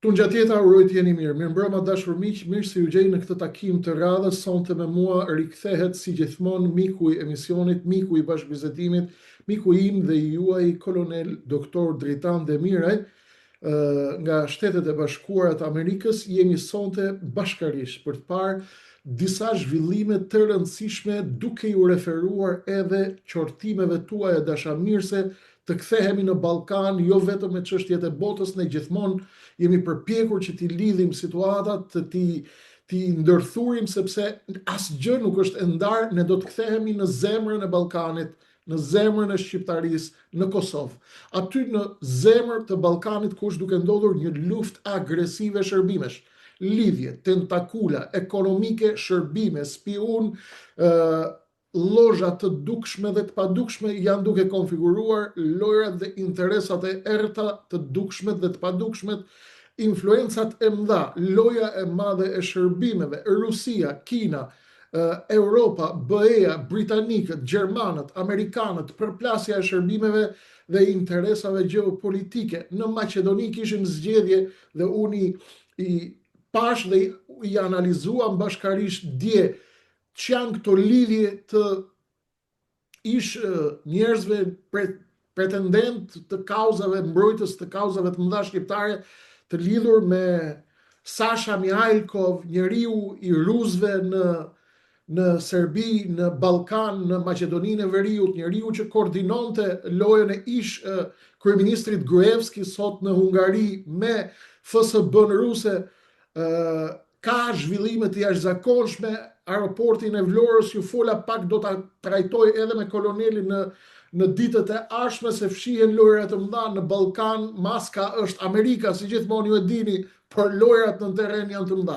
Tungjatjeta, uroj të jeni mirë. Mirëmbrëma dashur miq, mirë se ju gjej në këtë takim të radhës. Sonte me mua rikthehet si gjithmonë miku i emisionit, miku i bashkëbisedimit, miku im dhe i juaji kolonel doktor Dritan Demiraj nga Shtetet e Bashkuara të Amerikës. Jemi sonte bashkarisht për të parë disa zhvillime të rëndësishme duke iu referuar edhe qortimeve tuaja dashamirëse të kthehemi në Ballkan jo vetëm me çështjet e botës, ne gjithmonë jemi përpjekur që t'i lidhim situatat, të t'i t'i ndërthurim sepse asgjë nuk është e ndarë, ne do të kthehemi në zemrën e Ballkanit, në zemrën e shqiptarisë, në Kosovë. Aty në zemër të Ballkanit ku është duke ndodhur një luftë agresive shërbimesh, lidhje, tentakula, ekonomike, shërbime, spiun, ë Lozha të dukshme dhe të padukshme janë duke konfiguruar lojrat dhe interesat e errëta, të dukshmet dhe të padukshmet, influencat e mëdha, loja e madhe e shërbimeve, Rusia, Kina, Europa, BE-ja, britanikët, gjermanët, amerikanët, përplasja e shërbimeve dhe interesave gjeopolitike. Në Maqedoni kishim zgjedhje dhe unë i i pashë dhe i analizuam bashkarisht dje Ç'janë këto lidhje të ish njerëzve pre, pretendentë të kauzave, mbrojtës të kauzave të mëdha shqiptare të lidhur me Sasha Mihailkov, njeriu i rusëve në në Serbi, në Ballkan, në Maqedoninë e Veriut, njeriu që koordinonte lojën e ish kryeministrit Gruevski sot në Hungari me FSB-në ruse, Ka zhvillime të jashtëzakonshme, aeroportin e Vlorës ju fola pak do ta trajtoj edhe me kolonelin në në ditët e ardhshme se fshihen lojëra të mëdha në Ballkan, maska është Amerika, si gjithmonë ju e dini, por lojërat në terren janë të mëdha.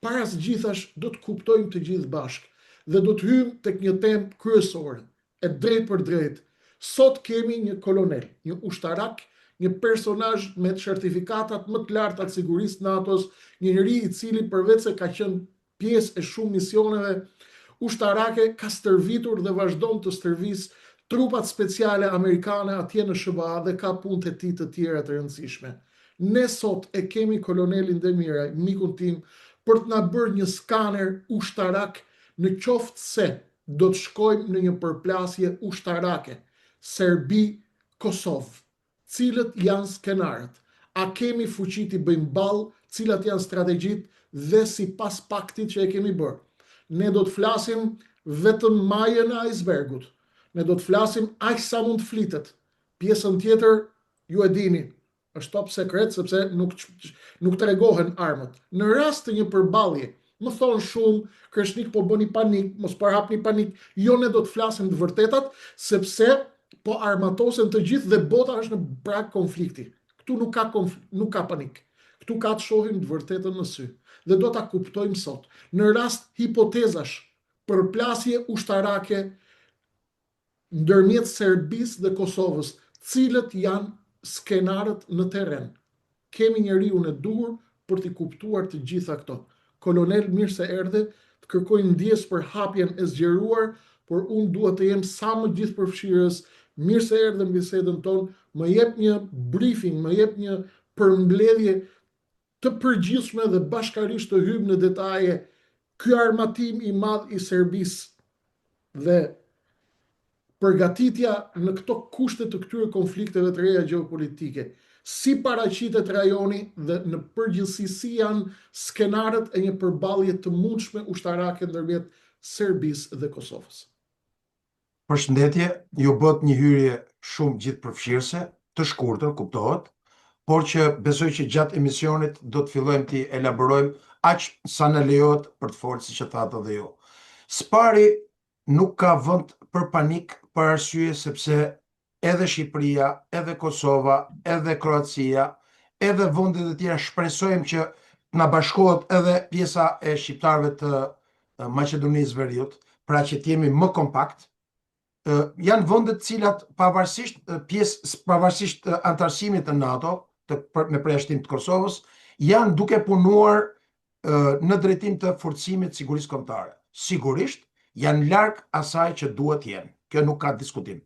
Para së gjithash do të kuptojmë të gjithë bashkë dhe do të hyjmë tek një temë kryesore, e drejtpërdrejtë. Sot kemi një kolonel, një ushtarak, një personazh me certifikatat më të larta të sigurisë NATO-s, një njeri i cili përveçse ka qenë pjesë e shumë misioneve ushtarake, ka stërvitur dhe vazhdon të stërvisë trupat speciale amerikane atje në SHBA dhe ka punët e tij të tjera të rëndësishme. Ne sot e kemi kolonelin Demiraj, mikun tim, për të na bërë një skaner ushtarak në qoftë se do të shkojmë në një përplasje ushtarake Serbi Kosovë cilët janë skenarët a kemi fuqi t'i bëjmë ballë cilat janë strategjitë dhe sipas paktit që e kemi bërë ne do të flasim vetëm majën e ajsbergut ne do të flasim aq sa mund të flitet pjesën tjetër ju e dini Është top sekret sepse nuk nuk tregohen armët. Në rast të një përballje, më thonë shumë, Kreshnik po bëni panik, mos përhapni panik. Jo ne do të flasim të vërtetat sepse po armatosen të gjithë dhe bota është në prag konflikti. Këtu nuk ka konf nuk ka panik. Këtu ka të shohim të vërtetën në sy dhe do ta kuptojmë sot. Në rast hipotezash, përplasje ushtarake ndërmjet Serbisë dhe Kosovës, cilët janë skenarët në terren. Kemi njeriun e duhur për t'i kuptuar të gjitha këto. Kolonel, mirë se erdhe, të kërkoj ndjesë për hapjen e zgjeruar, por unë dua të jem sa më gjithëpërfshirës, mirë se erdhe në bisedën tonë, më jep një briefing, më jep një përmbledhje të përgjithshme dhe bashkarisht të hyjmë në detaje ky armatim i madh i Serbisë dhe përgatitja në këto kushte të këtyre konflikteve të reja gjeopolitike, si paraqitet rajoni dhe në përgjithësi si janë skenarët e një përballje të mundshme ushtarake ndërmjet Serbisë dhe Kosovës. Përshëndetje, ju bëtë një hyrje shumë gjithëpërfshirëse, të shkurtër, kuptohet, por që besoj që gjatë emisionit do të fillojmë t'i elaborojmë aq sa na lejohet për të folë, siç e thatë edhe ju. Së pari, nuk ka vend për panik për arsye sepse edhe Shqipëria, edhe Kosova, edhe Kroacia, edhe vendet e tjera shpresojmë që të na bashkohet edhe pjesa e shqiptarëve të Maqedonisë Veriut, pra që të jemi më kompakt. Janë vende të cilat pavarësisht pjesë pavarësisht anëtarësimit të NATO, të për, me përjashtim të Kosovës, janë duke punuar në drejtim të forcimit të sigurisë kombëtare. Sigurisht janë larg asaj që duhet të jenë. Kjo nuk ka diskutim.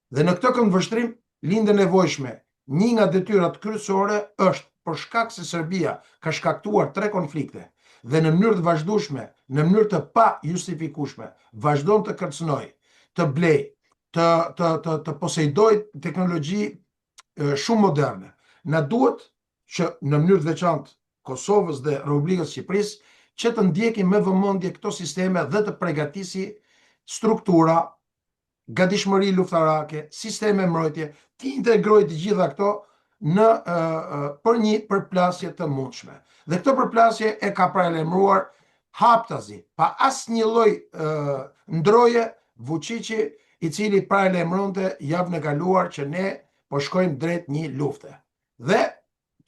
Dhe në këtë këndvështrim lind e nevojshme, një nga detyrat kryesore është. për shkak se Serbia ka shkaktuar tre konflikte dhe në mënyrë të vazhdueshme, në mënyrë të pajustifikueshme, vazhdon të kërcënojë, të blejë, të të të të poseidojë teknologji shumë moderne. Na duhet që në mënyrë të veçantë Kosovës dhe Republikës së Shqipërisë që të ndjekim me vëmendje këto sisteme dhe të pregatisi struktura, gatishmëri luftarake, sisteme mbrojtje, t'i integrojë të gjitha këto në për një përplasje të mundshme. Dhe këtë përplasje e ka paralajmëruar haptazi, pa asnjë lloj ndroje Vuçiqi, i cili paralajmëronte javën e kaluar që ne po shkojmë drejt një lufte. Dhe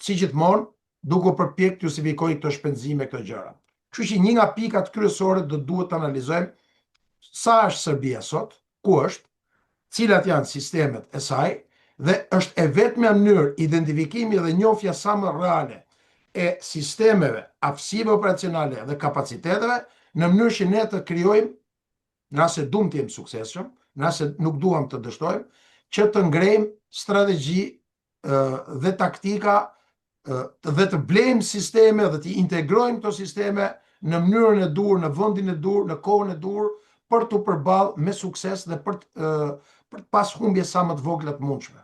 si gjithmonë, duke u përpjekë të justifikojë këto shpenzime, këto gjëra. Kështu që një nga pikat kryesore do duhet të analizojmë sa është Serbia sot, ku është, cilat janë sistemet e saj dhe është e vetmja mënyrë identifikimi dhe njohja sa më reale e sistemeve, aftësive operacionale dhe kapaciteteve në mënyrë që ne të krijojmë në rast se duam të jemi suksesshëm, në rast se nuk duam të dështojmë, që të ngrejmë strategji dhe taktika dhe të blejmë sisteme dhe të integrojmë këto sisteme në mënyrën e duhur, në vendin e duhur, në kohën e duhur për t'u përballë me sukses dhe për të për të pas humbje sa më të vogla të mundshme.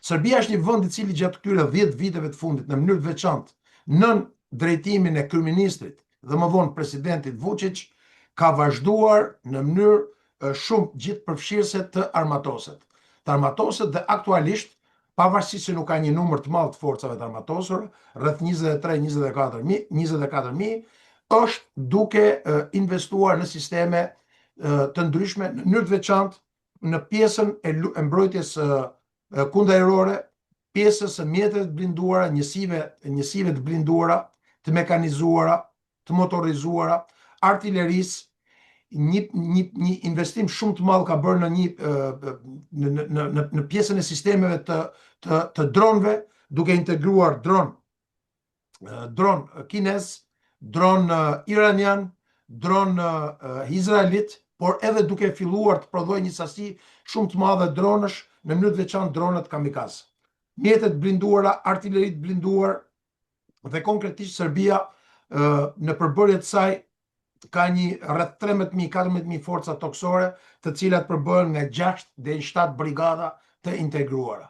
Serbia është një vend i cili gjatë këtyre 10 viteve të fundit në mënyrë të veçantë nën drejtimin e kryeministrit dhe më vonë presidentit Vučić ka vazhduar në mënyrë shumë gjithëpërfshirëse të armatoset. Të armatoset dhe aktualisht pavarësisht se nuk ka një numër të madh të forcave të armatosura, rreth 23-24 mijë, 24 mijë, është duke investuar në sisteme të ndryshme, në mënyrë të veçantë në pjesën e, e mbrojtjes kundërajrore, pjesës së mjeteve të blinduara, njësive, njësive të blinduara, të mekanizuara, të motorizuara, artilerisë, një një një investim shumë të madh ka bërë në një në në në në pjesën e sistemeve të të të dronëve, duke integruar dron dron kinez, dron iranian, dron izraelit, por edhe duke filluar të prodhojë një sasi shumë të madhe dronësh, në mënyrë të veçantë dronët kamikaz. Mjete të blinduara, artileri të blinduar dhe konkretisht Serbia në përbërje të saj ka një rreth 13.000, 14.000 forca tokësore, të cilat përbëhen nga 6 deri në 7 brigada të integruara.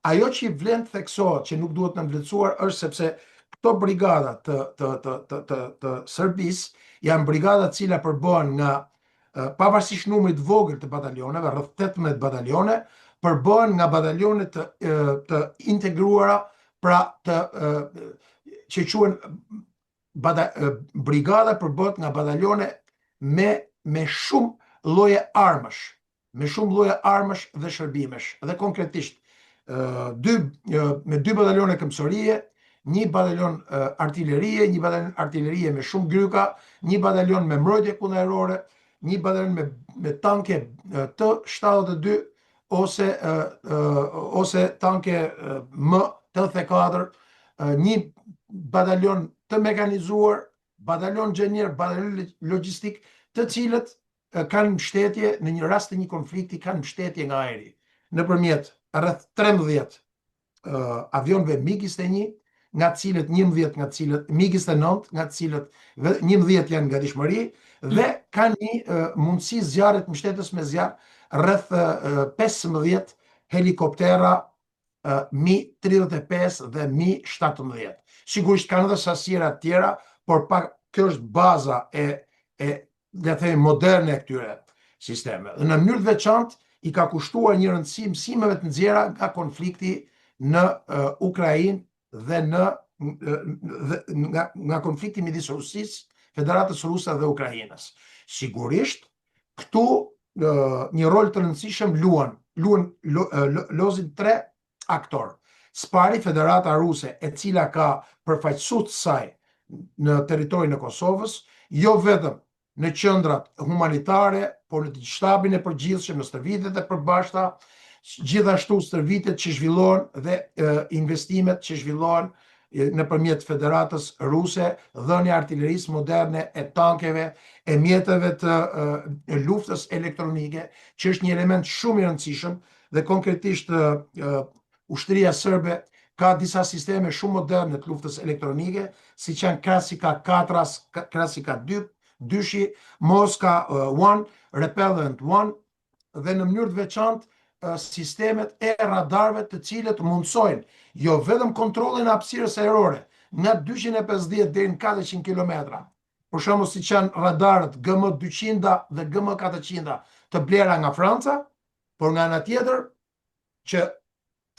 Ajo që i vlen të theksohet, që nuk duhet nënvlerësuar, është sepse këto brigada të të të të të, të Serbisë janë brigada të cilat përbëhen nga pavarësisht numrit të vogël të batalioneve, rreth 18 batalione, përbëhen nga batalione të të integruara, pra të që quhen bata, brigada përbëhet nga batalione me me shumë lloje armësh, me shumë lloje armësh dhe shërbimesh. Dhe konkretisht dy me dy batalione këmbësorie, një batalion artilerie, një batalion artilerie me shumë gryka, një batalion me mbrojtje kundërajrore, një batalion me me tanke T72 ose ose tanke M84, një batalion të mekanizuar, batalion xhenier, batalion logjistik, të cilët kanë mbështetje në një rast të një konflikti kanë mbështetje nga ajri nëpërmjet rreth 13 uh, avionëve MiG-21, nga të cilët 11 nga të cilët MiG-29, nga të cilët 11 janë në gatishmëri dhe kanë një uh, mundësi zjarrit mbështetës me zjarr rreth uh, 15 helikoptera uh, Mi 35 dhe Mi 17. Sigurisht kanë edhe sasira të tjera, por pak kjo është baza e e le të themi moderne e këtyre sistemeve. Dhe në mënyrë të veçantë i ka kushtuar një rëndësi mësimeve të nxjerra nga konflikti në uh, Ukrainë dhe në dhe, nga nga konflikti midis Rusisë, Federatës Ruse dhe Ukrainës. Sigurisht, këtu uh, një rol të rëndësishëm luan luan lo, lo, lozin tre aktorë. Së pari Federata Ruse, e cila ka përfaqësues të saj në territorin e Kosovës, jo vetëm në qendrat humanitare, por në shtabin e përgjithshëm, në stërvitjet e përbashkëta, gjithashtu stërvitjet që zhvillohen dhe e, investimet që zhvillohen nëpërmjet Federatës Ruse, dhënia e artilerisë moderne, e tankeve, e mjeteve të e, luftës elektronike, që është një element shumë i rëndësishëm dhe konkretisht e, ushtria serbe Ka disa sisteme shumë moderne të luftës elektronike, siç janë Krasika 4, Krasika 2, dyshi, Moska 1, Repellent 1, dhe në mënyrë të veçantë sistemet e radarëve të cilët mundësojnë jo vetëm kontrollin e hapësirës ajrore nga 250 deri në 400 kilometra. Për shembull, siç janë radarët GM 200 dhe GM 400 të blera nga Franca, por nga ana tjetër që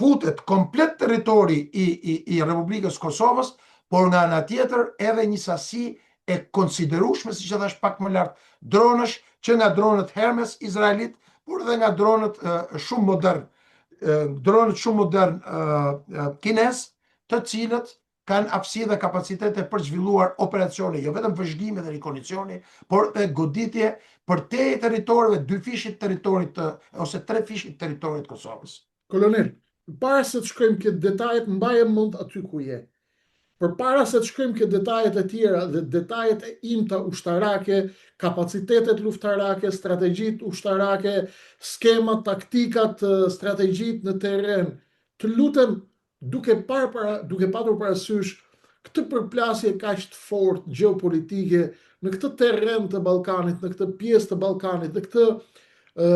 futet komplet territori i, i, i Republikës Kosovës, por nga ana tjetër edhe një sasi e konsiderueshme, siç e thash pak më lart, dronësh, që nga dronët Hermes izraelit, por edhe nga dronët shumë modern, dronët shumë modern kinez, të cilët kanë aftësi dhe kapacitete për të zhvilluar operacione, jo vetëm vëzhgimi dhe rekonicioni, por edhe goditje përtej territoreve, dyfishit territorit të, ose trefishit territorit të Kosovës. Kolonel, para se të shkojmë ke detajet, mbaje mend aty ku je. Përpara se të shkojmë ke detajet e tjera dhe detajet e imta ushtarake, kapacitetet luftarake, strategjitë ushtarake, skemat, taktikat, strategjitë në terren, të lutem duke parë para, duke patur parasysh këtë përplasje kaq të fortë gjeopolitike në këtë terren të Ballkanit, në këtë pjesë të Ballkanit, në këtë ë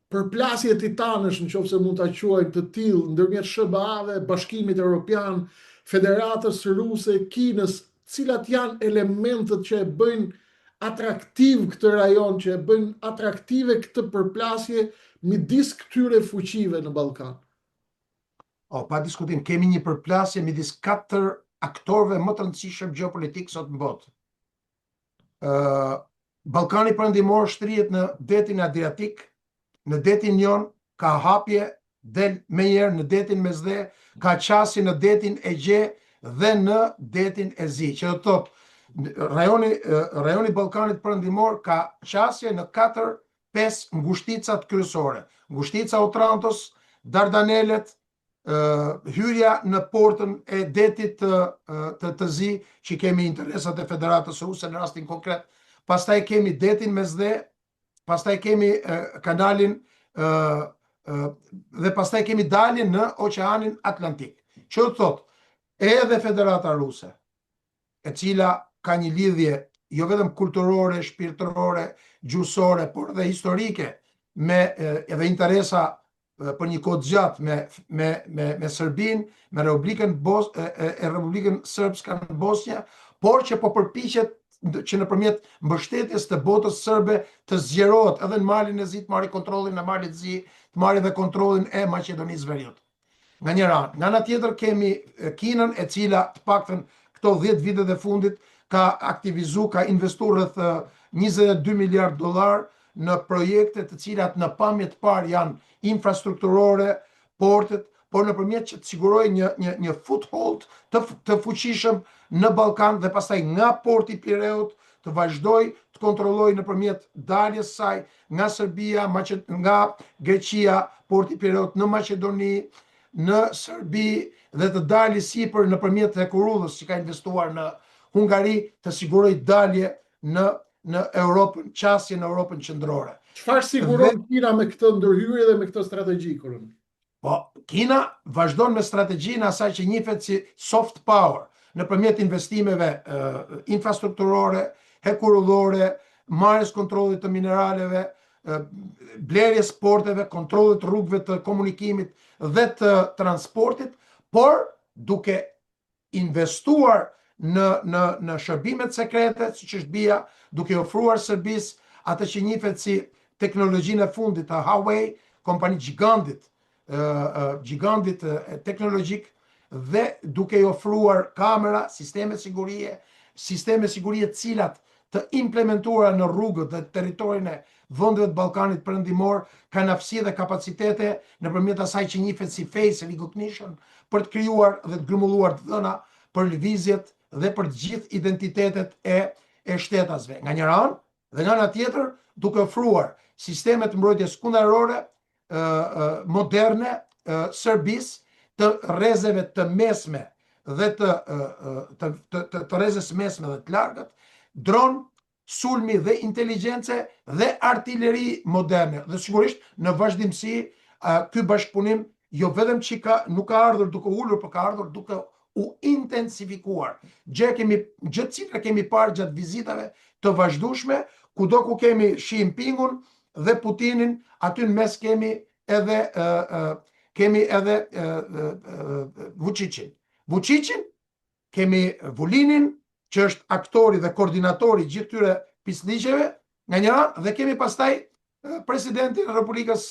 përplasje titanësh, në qoftë se mund ta quajmë të tillë, ndërmjet SHBA-ve, Bashkimit Evropian, Federatës Ruse, Kinës, cilat janë elementët që e bëjnë atraktiv këtë rajon, që e bëjnë atraktive këtë përplasje midis këtyre fuqive në Ballkan? O, pa diskutim, kemi një përplasje midis katër aktorëve më të rëndësishëm gjeopolitik sot në botë. Ë Ballkani Perëndimor shtrihet në detin Adriatik, në detin Jon, ka hapje del menjëherë në detin Mesdhe, ka qasje në detin Egje dhe në detin e Zi. Që do të thotë, rajoni rajoni i Ballkanit Perëndimor ka qasje në katër pesë ngushticat kryesore. Ngushtica Otrantos, Dardanelet, hyrja në portën e detit të, të, të zi, që kemi interesat e Federatës Ruse në rastin konkret, pastaj kemi detin Mesdhe, pastaj kemi kanalin dhe pastaj kemi daljen në Oqeanin Atlantik. Që do të thotë, edhe Federata Ruse, e cila ka një lidhje jo vetëm kulturore, shpirtërore, gjuhësore, por edhe historike me edhe interesa për një kohë të gjatë me me me me Serbinë, me Republikën Bos e, e, e Republikën Srpska në Bosnjë, por që po përpiqet që nëpërmjet mbështetjes të botës serbe të zgjerohet edhe në Malin e Zi, të marrë kontrollin e Malit të Zi, të marrë edhe kontrollin e Maqedonisë Veriut. Nga njëra anë, nga ana tjetër kemi Kinën e cila të paktën këto 10 vitet e fundit ka aktivizu, ka investuar rreth 22 miliard dollar në projekte të cilat në pamje të parë janë infrastrukturore, portet, por nëpërmjet që të sigurojë një një një foothold të të fuqishëm në Ballkan dhe pastaj nga porti i Pireut të vazhdojë të kontrollojë nëpërmjet daljes saj nga Serbia, nga Greqia, porti i Pireut në Maqedoni, në Serbi dhe të dali sipër nëpërmjet hekurudhës që ka investuar në Hungari të sigurojë dalje në në Europën, qasje në Europën qendrore. Çfarë siguron Kina me këtë ndërhyrje dhe me këtë strategji, Kolonel? Po, Kina vazhdon me strategjinë asaj që njihet si soft power, nëpërmjet investimeve infrastrukturore, hekurudhore, marrjes kontrollit të mineraleve, blerjes porteve, kontrollit rrugëve të komunikimit dhe të transportit, por duke investuar në në në shërbimet sekrete, siç është BIA, duke ofruar Serbisë atë që njihet si teknologjinë e fundit të Huawei, kompani gjigandit, gjigandit teknologjik dhe duke i ofruar kamera, sisteme sigurie, sisteme sigurie të cilat të implementuara në rrugët dhe territorin e vendeve të Ballkanit Perëndimor kanë aftësi dhe kapacitete nëpërmjet asaj që njihet si face recognition për të krijuar dhe të grumbulluar të dhëna për lëvizjet dhe për të gjithë identitetet e e shtetasve. Nga njëra anë dhe nga ana tjetër duke ofruar sisteme të mbrojtjes kundërajrore moderne Serbisë të rrezeve të mesme dhe të të të, të, të rrezes mesme dhe të largët, dron sulmi dhe inteligjence dhe artileri moderne. Dhe sigurisht në vazhdimësi ky bashkëpunim jo vetëm që ka, nuk ka ardhur duke ulur, por ka ardhur duke u intensifikuar. Gjë kemi gjë të cilën kemi parë gjatë vizitave të vazhdueshme, kudo ku kemi Xi Jinpingun dhe Putinin, aty në mes kemi edhe uh, kemi edhe uh, Vučićin. Vučićin kemi Vulinin, që është aktori dhe koordinatori i gjithë këtyre pisliqeve, nga njëra dhe kemi pastaj presidentin e Republikës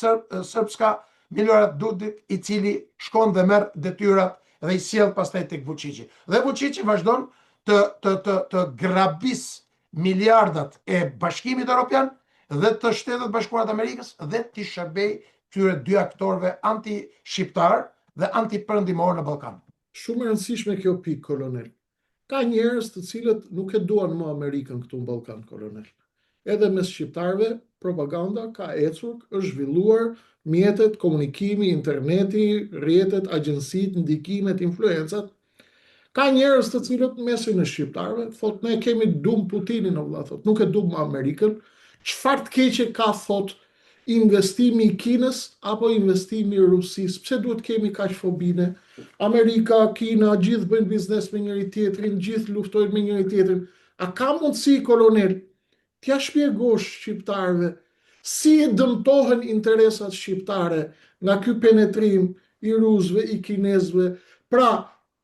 Srpska Milorad Dodik, i cili shkon dhe merr detyrat dhe i sjell pastaj tek Vučići. Dhe Vučići vazhdon të të të të grabis miliardat e Bashkimit Evropian dhe të Shteteve të Bashkuara të Amerikës dhe t'i shërbej këtyre dy aktorëve anti-shqiptar dhe anti-perëndimor në Ballkan. Shumë e rëndësishme kjo pikë, kolonel. Ka njerëz të cilët nuk e duan më Amerikën këtu në Ballkan, kolonel. Edhe mes shqiptarëve propaganda ka ecur, është zhvilluar, mjetet, komunikimi, interneti, rrjetet, agjencitë, ndikimet, influencat. Ka njerëz të cilët në mesin e shqiptarëve thotë ne kemi dum Putinin o vëlla, thotë nuk e dum më Amerikën. Çfarë të keqe ka thotë investimi i Kinës apo investimi i Rusisë? Pse duhet të kemi kaq fobi ne? Amerika, Kina, gjithë bëjnë biznes me njëri tjetrin, gjithë luftojnë me njëri tjetrin. A ka mundësi, kolonel, t'ia shpjegosh shqiptarëve si e dëmtohen interesat shqiptare nga ky penetrim i rusëve, i kinezëve? Pra,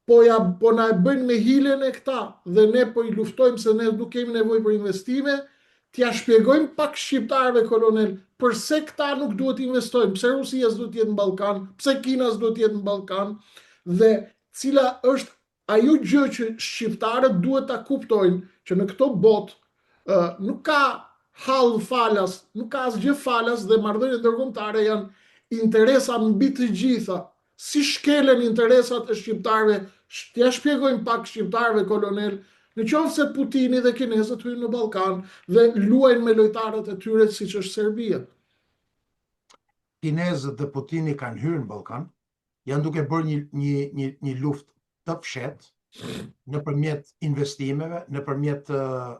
Po ja po na e bëjnë me hile ne këta dhe ne po i luftojmë se ne nuk kemi nevojë për investime, t'ia shpjegojmë pak shqiptarëve kolonel përse këta nuk duhet të investojnë, pse Rusia s'duhet të jetë në Ballkan, pse Kina s'duhet të jetë në Ballkan dhe cila është ajo gjë që shqiptarët duhet ta kuptojnë që në këtë botë nuk ka hall falas, nuk ka asgjë falas dhe marrëdhëniet ndërkombëtare janë interesa mbi të gjitha. Si shkelen interesat e shqiptarëve, t'ia shpjegojmë pak shqiptarëve kolonel, në qoftë se Putini dhe kinezët hyjnë në Ballkan dhe luajnë me lojtarët e tyre siç është Serbia. Kinezët dhe Putini kanë hyrë në Ballkan, janë duke bërë një një një një luftë të fshehtë nëpërmjet investimeve, nëpërmjet uh,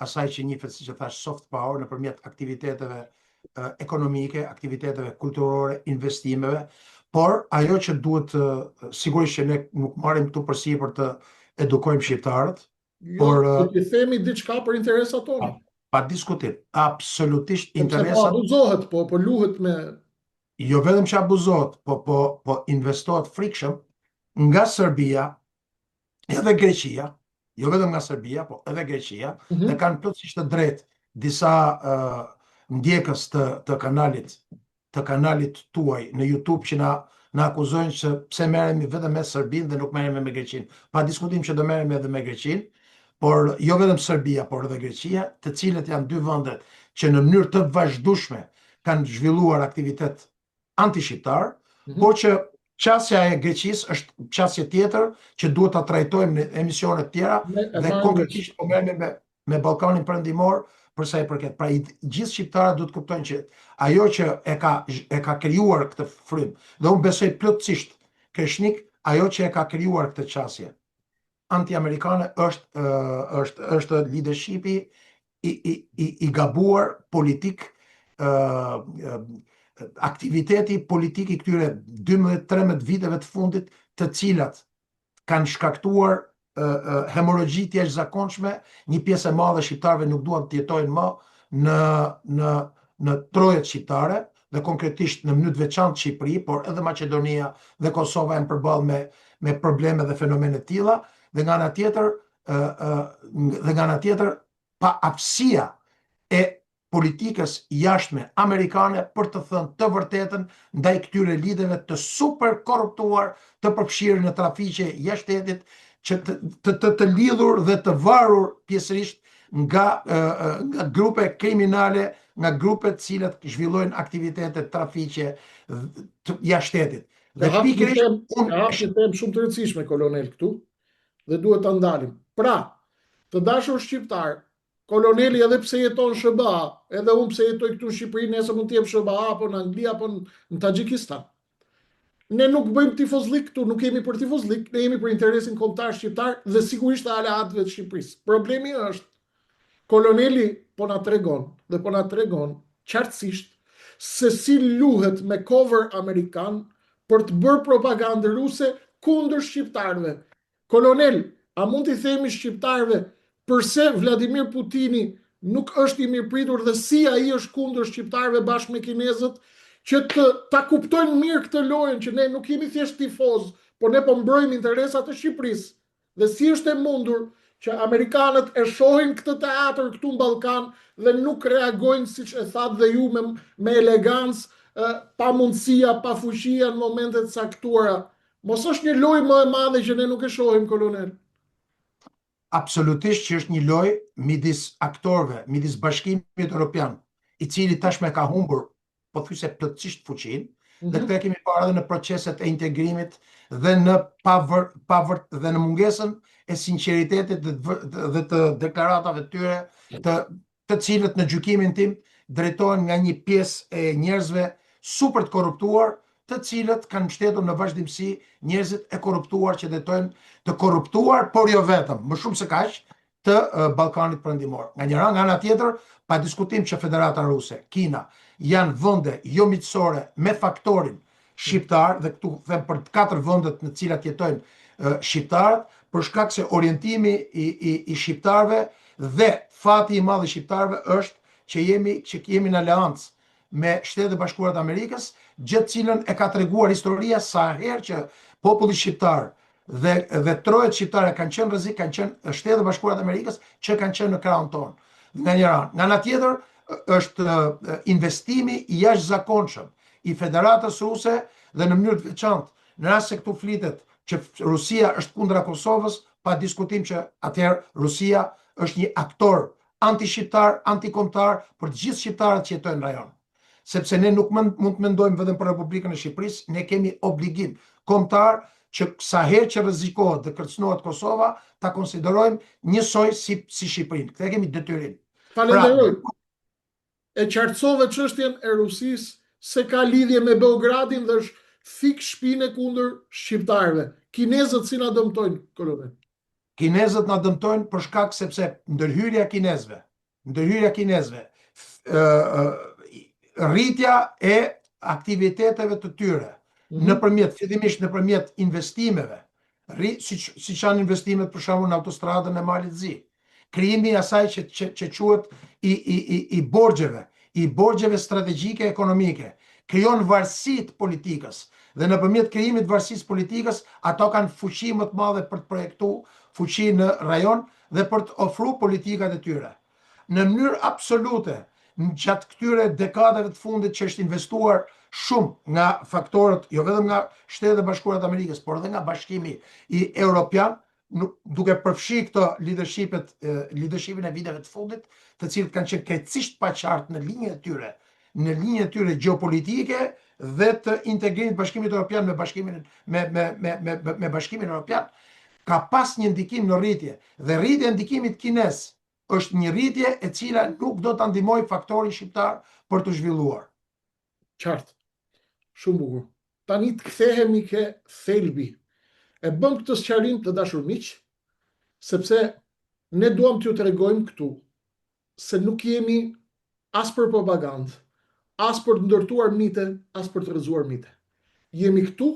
asaj që njihet siç e thash soft power, nëpërmjet aktiviteteve uh, ekonomike, aktiviteteve kulturore, investimeve, por ajo që duhet uh, sigurisht që ne nuk marrim këtu përsipër të edukojmë shqiptarët, jo, por uh, të themi diçka për interesat tona. Pa, pa diskutim, absolutisht interesat. Po abuzohet, po po luhet me jo vetëm që abuzohet, po po po investohet frikshëm nga Serbia edhe Greqia, jo vetëm nga Serbia, po edhe Greqia, mm -hmm. dhe kanë plotësisht të drejtë disa uh, ndjekës të të kanalit të kanalit tuaj në YouTube që na na akuzojnë se pse merremi vetëm me Serbinë dhe nuk merremi me Greqinë. Pa diskutim që do merremi edhe me Greqinë, por jo vetëm Serbia, por edhe Greqia, të cilët janë dy vendet që në mënyrë të vazhdueshme kanë zhvilluar aktivitet antishqiptar, mm -hmm. por që qasja e Greqisë është qasje tjetër që duhet ta trajtojmë në emisione të tjera dhe konkretisht po merremi me me Ballkanin Perëndimor për sa i përket. Pra i gjithë shqiptarët duhet të kuptojnë që ajo që e ka e ka krijuar këtë frymë, dhe unë besoj plotësisht Kreshnik, ajo që e ka krijuar këtë qasje anti-amerikane është është është leadershipi i i i i gabuar politik ë aktiviteti politik i këtyre 12-13 viteve të fundit, të cilat kanë shkaktuar hemorragji të jashtëzakonshme, një pjesë e madhe e shqiptarëve nuk duan të jetojnë më në në në trojet shqiptare dhe konkretisht në mënyrë të veçantë Shqipëri, por edhe Maqedonia dhe Kosova janë përballë me me probleme dhe fenomene të tilla dhe nga ana tjetër ë ë dhe nga ana tjetër paaftësia e politikës jashtme amerikane për të thënë të vërtetën ndaj këtyre liderëve të super korruptuar, të përfshirë në trafiqe jashtë shtetit, që të, të, të, të lidhur dhe të varur pjesërisht nga nga grupe kriminale, nga grupe të cilat zhvillojnë aktivitete trafiqe të jashtë shtetit. Dhe pikërisht unë hap një temë shumë të rëndësishme kolonel këtu dhe duhet ta ndalim. Pra, të dashur shqiptar, koloneli edhe pse jeton në SHBA, edhe unë pse jetoj këtu në Shqipëri, nesër mund të jem në SHBA apo në Angli apo në Taxhikistan. Ne nuk bëjmë tifozllik këtu, nuk jemi për tifozllik, ne jemi për interesin kombëtar shqiptar dhe sigurisht të aleatëve të Shqipërisë. Problemi është, koloneli po na tregon dhe po na tregon qartësisht se si luhet me cover amerikan për të bërë propagandë ruse kundër shqiptarëve. Kolonel, a mund t'i themi shqiptarëve përse Vladimir Putini nuk është i mirëpritur dhe si ai është kundër shqiptarëve bashkë me kinezët, që të ta kuptojnë mirë këtë lojën që ne nuk jemi thjesht tifozë, por ne po mbrojmë interesat e Shqipërisë. Dhe si është e mundur që amerikanët e shohin këtë teatër këtu në Ballkan dhe nuk reagojnë siç e thatë dhe ju me me elegancë, pamundësia, pafuqia në momente të caktuara. Mos është një lojë më e madhe që ne nuk e shohim, kolonel? Absolutisht që është një lojë midis aktorëve, midis Bashkimit Europian, i cili tashmë e ka humbur pothuajse plotësisht fuqinë, mm -hmm. dhe mhm. këtë e kemi parë edhe në proceset e integrimit dhe në pavër, pavër, dhe në mungesën e sinqeritetit dhe, dhe të deklaratave të tyre të të cilët në gjykimin tim drejtohen nga një pjesë e njerëzve super të korruptuar, të cilët kanë mbështetur në vazhdimësi njerëzit e korruptuar që drejtojnë të korruptuar, por jo vetëm, më shumë se kaq, të Ballkanit Perëndimor. Nga njëra, nga ana tjetër, pa diskutim që Federata Ruse, Kina, janë vende jo miqësore me faktorin shqiptar dhe këtu them për të katër vendet në të cilat jetojnë shqiptarët, për shkak se orientimi i, i, i shqiptarëve dhe fati i madh i shqiptarëve është që jemi që jemi në aleancë me Shtetet e Bashkuara të Amerikës, gjë të cilën e ka treguar historia sa herë që populli shqiptar dhe dhe trojet shqiptare kanë qenë rrezik, kanë qenë Shtetet e Bashkuara të Amerikës që kanë qenë në krahun tonë. Nga njëra anë, nga ana tjetër është investimi i jashtëzakonshëm i Federatës Ruse dhe në mënyrë të veçantë, në rast se këtu flitet që Rusia është kundra Kosovës, pa diskutim që atëherë Rusia është një aktor antishqiptar, antikombëtar për të gjithë shqiptarët që jetojnë në rajon. Sepse ne nuk mund të mendojmë vetëm për Republikën e Shqipërisë, ne kemi obligim kombëtar që sa herë që rrezikohet dhe kërcënohet Kosova, ta konsiderojmë njësoj si si Shqipërinë. Këtë e kemi detyrim. Pra, Falenderoj. E qartësove çështjen e Rusisë se ka lidhje me Beogradin dhe është thikë shpine kundër shqiptarëve. Kinezët si na dëmtojnë, kolonel? Kinezët na dëmtojnë për shkak sepse ndërhyrja e kinezëve, ndërhyrja e kinezëve, rritja e aktiviteteve të tyre mm -hmm. nëpërmjet fillimisht nëpërmjet investimeve, rri, siç siç janë investimet për shembull në autostradën e Malit Zi, krijimi i asaj që që, që quhet i i i i borxheve, i borxheve strategjike ekonomike, krijon varësi të politikës dhe nëpërmjet krijimit të varësisë politikës ato kanë fuqi më të madhe për të projektu fuqi në rajon dhe për të ofru politikat e tyre. Në mënyrë absolute, gjatë këtyre dekadave të fundit që është investuar shumë nga faktorët, jo vetëm nga Shtetet e Bashkuara të Amerikës, por edhe nga Bashkimi i Europian, nuk duke përfshi këto leadershipet leadershipin e viteve të fundit, të cilët kanë qenë krejtësisht paqartë në linjën e tyre, në linjën e tyre gjeopolitike dhe të integrimit të Bashkimit Evropian me Bashkimin me me me me me Bashkimin Evropian, ka pas një ndikim në rritje dhe rritja e ndikimit kinez është një rritje e cila nuk do ta ndihmojë faktorin shqiptar për t'u zhvilluar. Qartë. Shumë bukur. Tani të kthehemi ke thelbi. E bëmë këtë sqarim të dashur miq, sepse ne duam t'ju tregojmë këtu se nuk jemi as për propagandë, as për të ndërtuar mite, as për të rrëzuar mite. Jemi këtu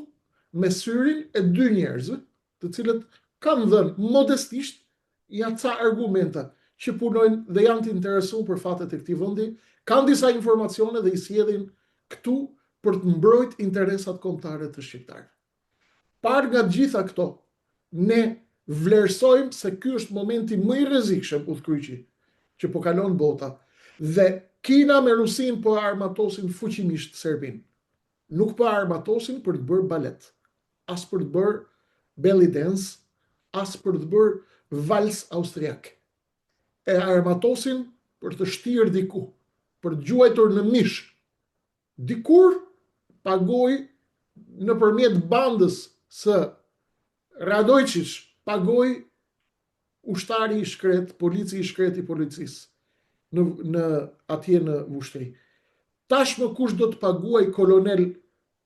me syrin e dy njerëzve, të cilët kanë dhënë modestisht ja ca argumenta që punojnë dhe janë të interesuar për fatet e këtij vendi, kanë disa informacione dhe i sjellin këtu për të mbrojt interesat kombëtare të shqiptarëve. Parë nga të gjitha këto, ne vlerësojmë se ky është momenti më i rrezikshëm udhëkryqi që po kalon bota dhe Kina me Rusinë po armatosin fuqimisht Serbinë. Nuk po armatosin për të bërë balet, as për të bërë belly dance, as për të bërë vals austriak. E armatosin për të shtirë diku, për të gjuajtur në mish. Dikur pagoi nëpërmjet bandës së Radojçiç, pagoi ushtari i shkretë, polici i shkretë i policisë në në atje në Vushtrri. Tashmë kush do të paguajë kolonel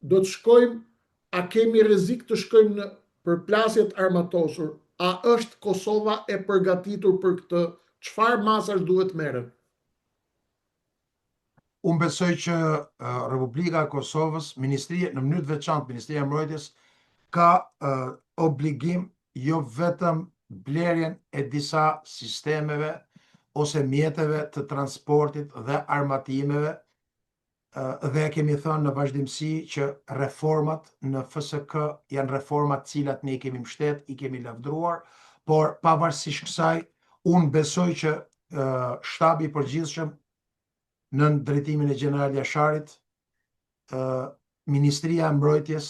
do të shkojmë a kemi rrezik të shkojmë në përplasje të armatosur a është Kosova e përgatitur për këtë çfarë masash duhet të merren? Unë besoj që Republika e Kosovës, Ministria në mënyrë të veçantë Ministria e Mbrojtjes ka obligim jo vetëm blerjen e disa sistemeve ose mjeteve të transportit dhe armatimeve dhe e kemi thënë në vazhdimësi që reformat në FSK janë reforma të cilat ne i kemi mbështet, i kemi lavdruar, por pavarësisht kësaj, unë besoj që shtabi i përgjithshëm nën drejtimin e Gjeneral Jasharit, Ministria e Mbrojtjes,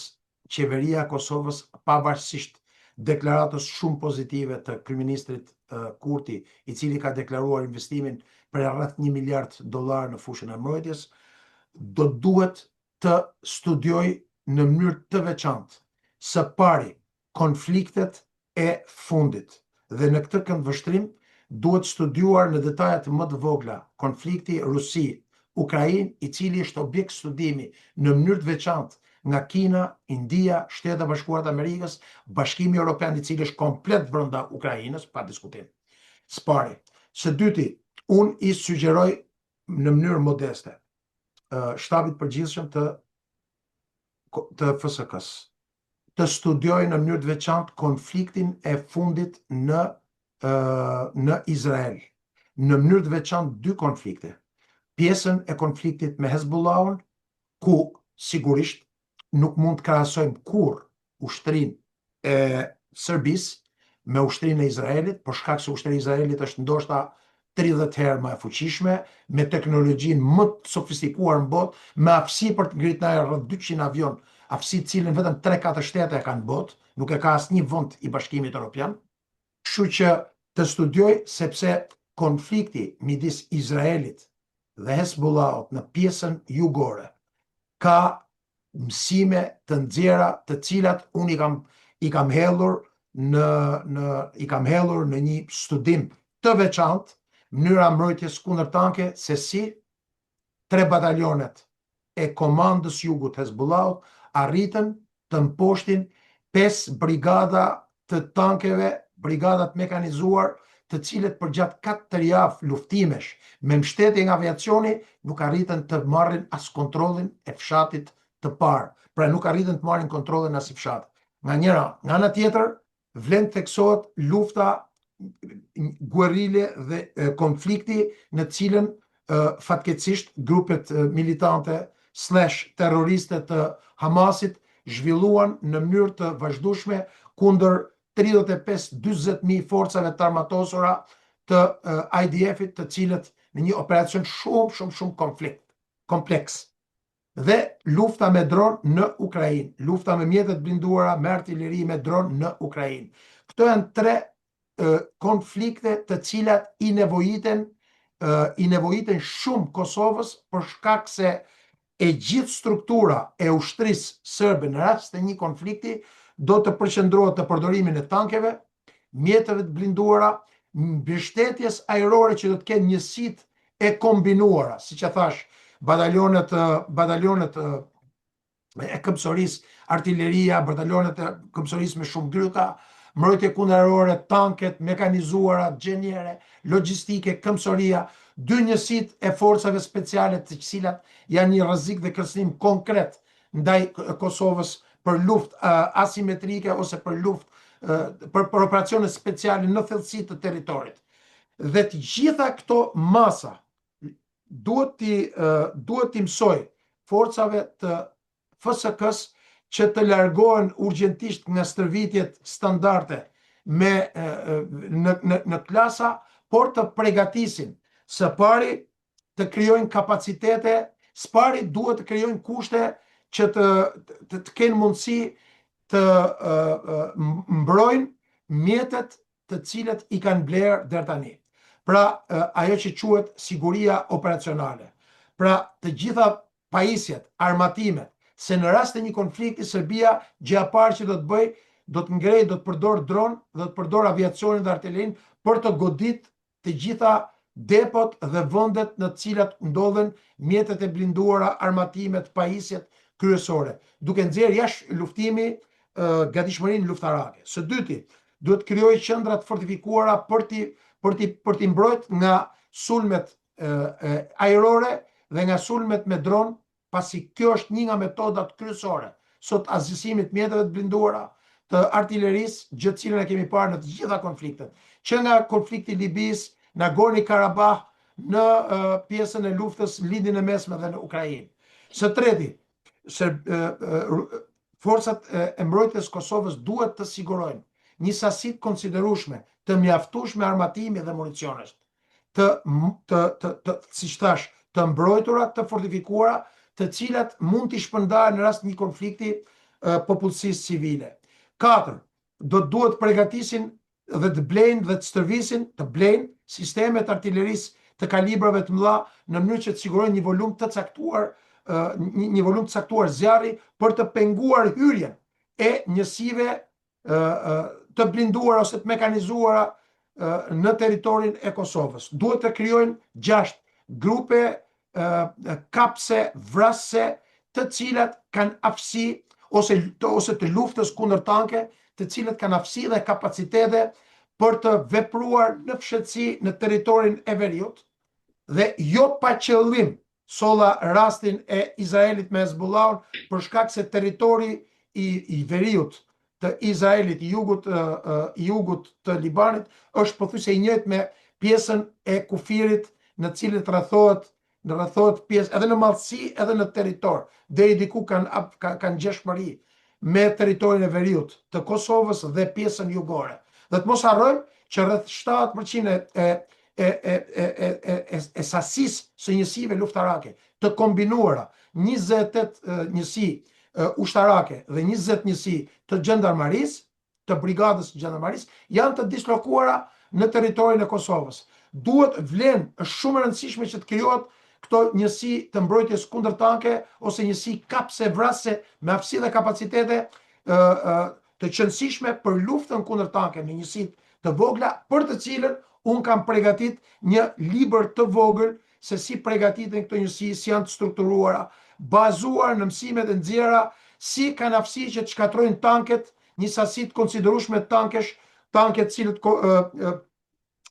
Qeveria e Kosovës, pavarësisht deklaratës shumë pozitive të kryeministrit Kurti, i cili ka deklaruar investimin për rreth 1 miliard dollar në fushën e mbrojtjes, do duhet të studiojë në mënyrë të veçantë së pari konfliktet e fundit dhe në këtë këndvështrim duhet studiuar në detajet më të vogla konflikti Rusi, Ukrainë i cili është objekt studimi në mënyrë të veçantë nga Kina, India, Shtetet e Bashkuara të Amerikës, Bashkimi Europian i cili është komplet brenda Ukrainës, pa diskutim. Së pari. Së dyti, unë i sugjeroj në mënyrë modeste shtabit përgjithshëm të të FSK-së të studiojë në mënyrë të veçantë konfliktin e fundit në në Izrael. Në mënyrë të veçantë dy konflikte. Pjesën e konfliktit me Hezbollahun, ku sigurisht nuk mund të krahasojmë kurrë ushtrinë e Serbisë me ushtrinë e Izraelit, për shkak se ushtria e Izraelit është ndoshta 30 herë më e fuqishme, me teknologjinë më të sofistikuar në botë, me aftësi për të ngritur në ajër rreth 200 avion, aftësi të cilën vetëm 3-4 shtete e kanë në botë, nuk e ka asnjë vend i Bashkimit Evropian. Kështu që të studiojë sepse konflikti midis Izraelit dhe Hezbollahut në pjesën jugore ka mësime të nxjerra të cilat unë i kam i kam hedhur në në i kam hedhur në një studim të veçantë mënyra e mbrojtjes kundër tanke se si tre batalionet e komandës jugut Hezbollahut arritën të mposhtin pesë brigada të tankeve, brigada të mekanizuar, të cilët përgjatë katër javë luftimesh me mbështetje nga aviacioni nuk arritën të marrin as kontrollin e fshatit të parë. Pra nuk arritën të marrin kontrollin as i fshatit. Nga njëra, nga ana tjetër, vlen të theksohet lufta guerrile dhe konflikti në të cilën fatkeqësisht grupet militante slash terroriste të Hamasit zhvilluan në mënyrë të vazhdueshme kundër 35-40 mijë forcave të armatosura të IDF-it, të cilët në një operacion shumë shumë shumë konflikt kompleks. Dhe lufta me dron në Ukrainë, lufta me mjete të blinduara, me artileri me dron në Ukrainë. Këto janë tre konflikte të cilat i nevojiten i nevojiten shumë Kosovës për shkak se e gjithë struktura e ushtrisë serbe në rast të një konflikti do të përqendrohet në përdorimin e tankeve, mjeteve të blinduara, mbështetjes ajrore që do të kenë njësitë e kombinuara, siç e thash, batalionet batalionet e këmbësorisë, artileria, batalionet e këmbësorisë me shumë gryka, mbrojtje kundërajrore, tanket, mekanizuara, xheniere, logjistike, këmbësoria, dy njësitë e forcave speciale të cilat janë një rrezik dhe kërcënim konkret ndaj Kosovës për luftë asimetrike ose për luftë për, për operacione speciale në thellësi të territorit. Dhe të gjitha këto masa duhet t'i duhet t'i mësojë forcave të FSK-së që të largohen urgjentisht nga stërvitjet standarde me në në në klasa, por të pregatisin së pari të krijojnë kapacitete, së pari duhet të krijojnë kushte që të të, të kenë mundësi të uh, mbrojnë mjetet të cilat i kanë blerë deri tani. Pra, ajo që quhet siguria operacionale. Pra, të gjitha pajisjet, armatimet, se në rast të një konflikti Serbia gjëja e parë që do të bëjë, do të ngrejë, do të përdorë dron dhe do të përdorë aviacionin dhe artilerinë për të godit të gjitha depot dhe vendet në të cilat ndodhen mjetet e blinduara, armatimet, pajisjet kryesore, duke nxjerrë jashtë luftimi gatishmërinë luftarake. Së dyti, duhet të krijojë qendra të fortifikuara për t'i për t'i për t'i mbrojt nga sulmet ajrore dhe nga sulmet me dron, pasi kjo është një nga metodat kryesore sot asgjësimit të mjeteve të blinduara, të artilerisë, gjë të cilën e kemi parë në të gjitha konfliktet, që nga konflikti i Libisë, Nagorni Karabah, në pjesën e luftës në Lindjen e Mesme dhe në Ukrainë. Së treti, se forcat e mbrojtjes së Kosovës duhet të sigurojnë një sasi të konsiderueshme, të mjaftueshme armatimi dhe municionesh, të të të, të siç thash, të mbrojtura, të fortifikuara, të cilat mund t'i shpërndahen në rast një konflikti popullsisë civile. 4. Do të duhet të përgatisin dhe të blejnë dhe të stërvisin, të blejnë sisteme të artilerisë të kalibrave të mëdha në mënyrë që të sigurojnë një volum të caktuar një, një volum të caktuar zjarri për të penguar hyrjen e njësive të blinduara ose të mekanizuara në territorin e Kosovës. Duhet të krijojnë 6 grupe kapëse, vrasëse, të cilat kanë aftësi ose të, ose të luftës kundër tanke, të cilat kanë aftësi dhe kapacitete për të vepruar në fshehtësi në territorin e veriut dhe jo pa qëllim solla rastin e Izraelit me Hezbollahun për shkak se territori i, i veriut të Izraelit, i jugut i jugut të Libanit është pothuajse i njëjtë me pjesën e kufirit në të cilët rrethohet në rrethohet pjesë edhe në madhësi edhe në territor. Deri diku kanë ka, kanë ngjashmëri me territorin e veriut të Kosovës dhe pjesën jugore. Dhe të mos harrojmë që rreth 70% e e e e e e e, e sasisë së njësive luftarake të kombinuara 28 njësi ushtarake dhe 20 njësi të xhandarmarisë, të brigadës së xhandarmarisë, janë të dislokuara në territorin e Kosovës. Duhet vlen, është shumë e rëndësishme që të krijohet këto njësi të mbrojtjes kundër tanke ose njësi kapëse vrasëse me aftësi dhe kapacitete ë ë të qenësishme për luftën kundër tanke në njësi të vogla, për të cilën unë kam pregatit një libër të vogël se si pregatiten këto njësi, si janë të strukturuara, bazuar në mësimet e nxjerra, si kanë aftësi që të shkatërrojnë tanket, një sasi të konsiderueshme tankesh, tanke të cilët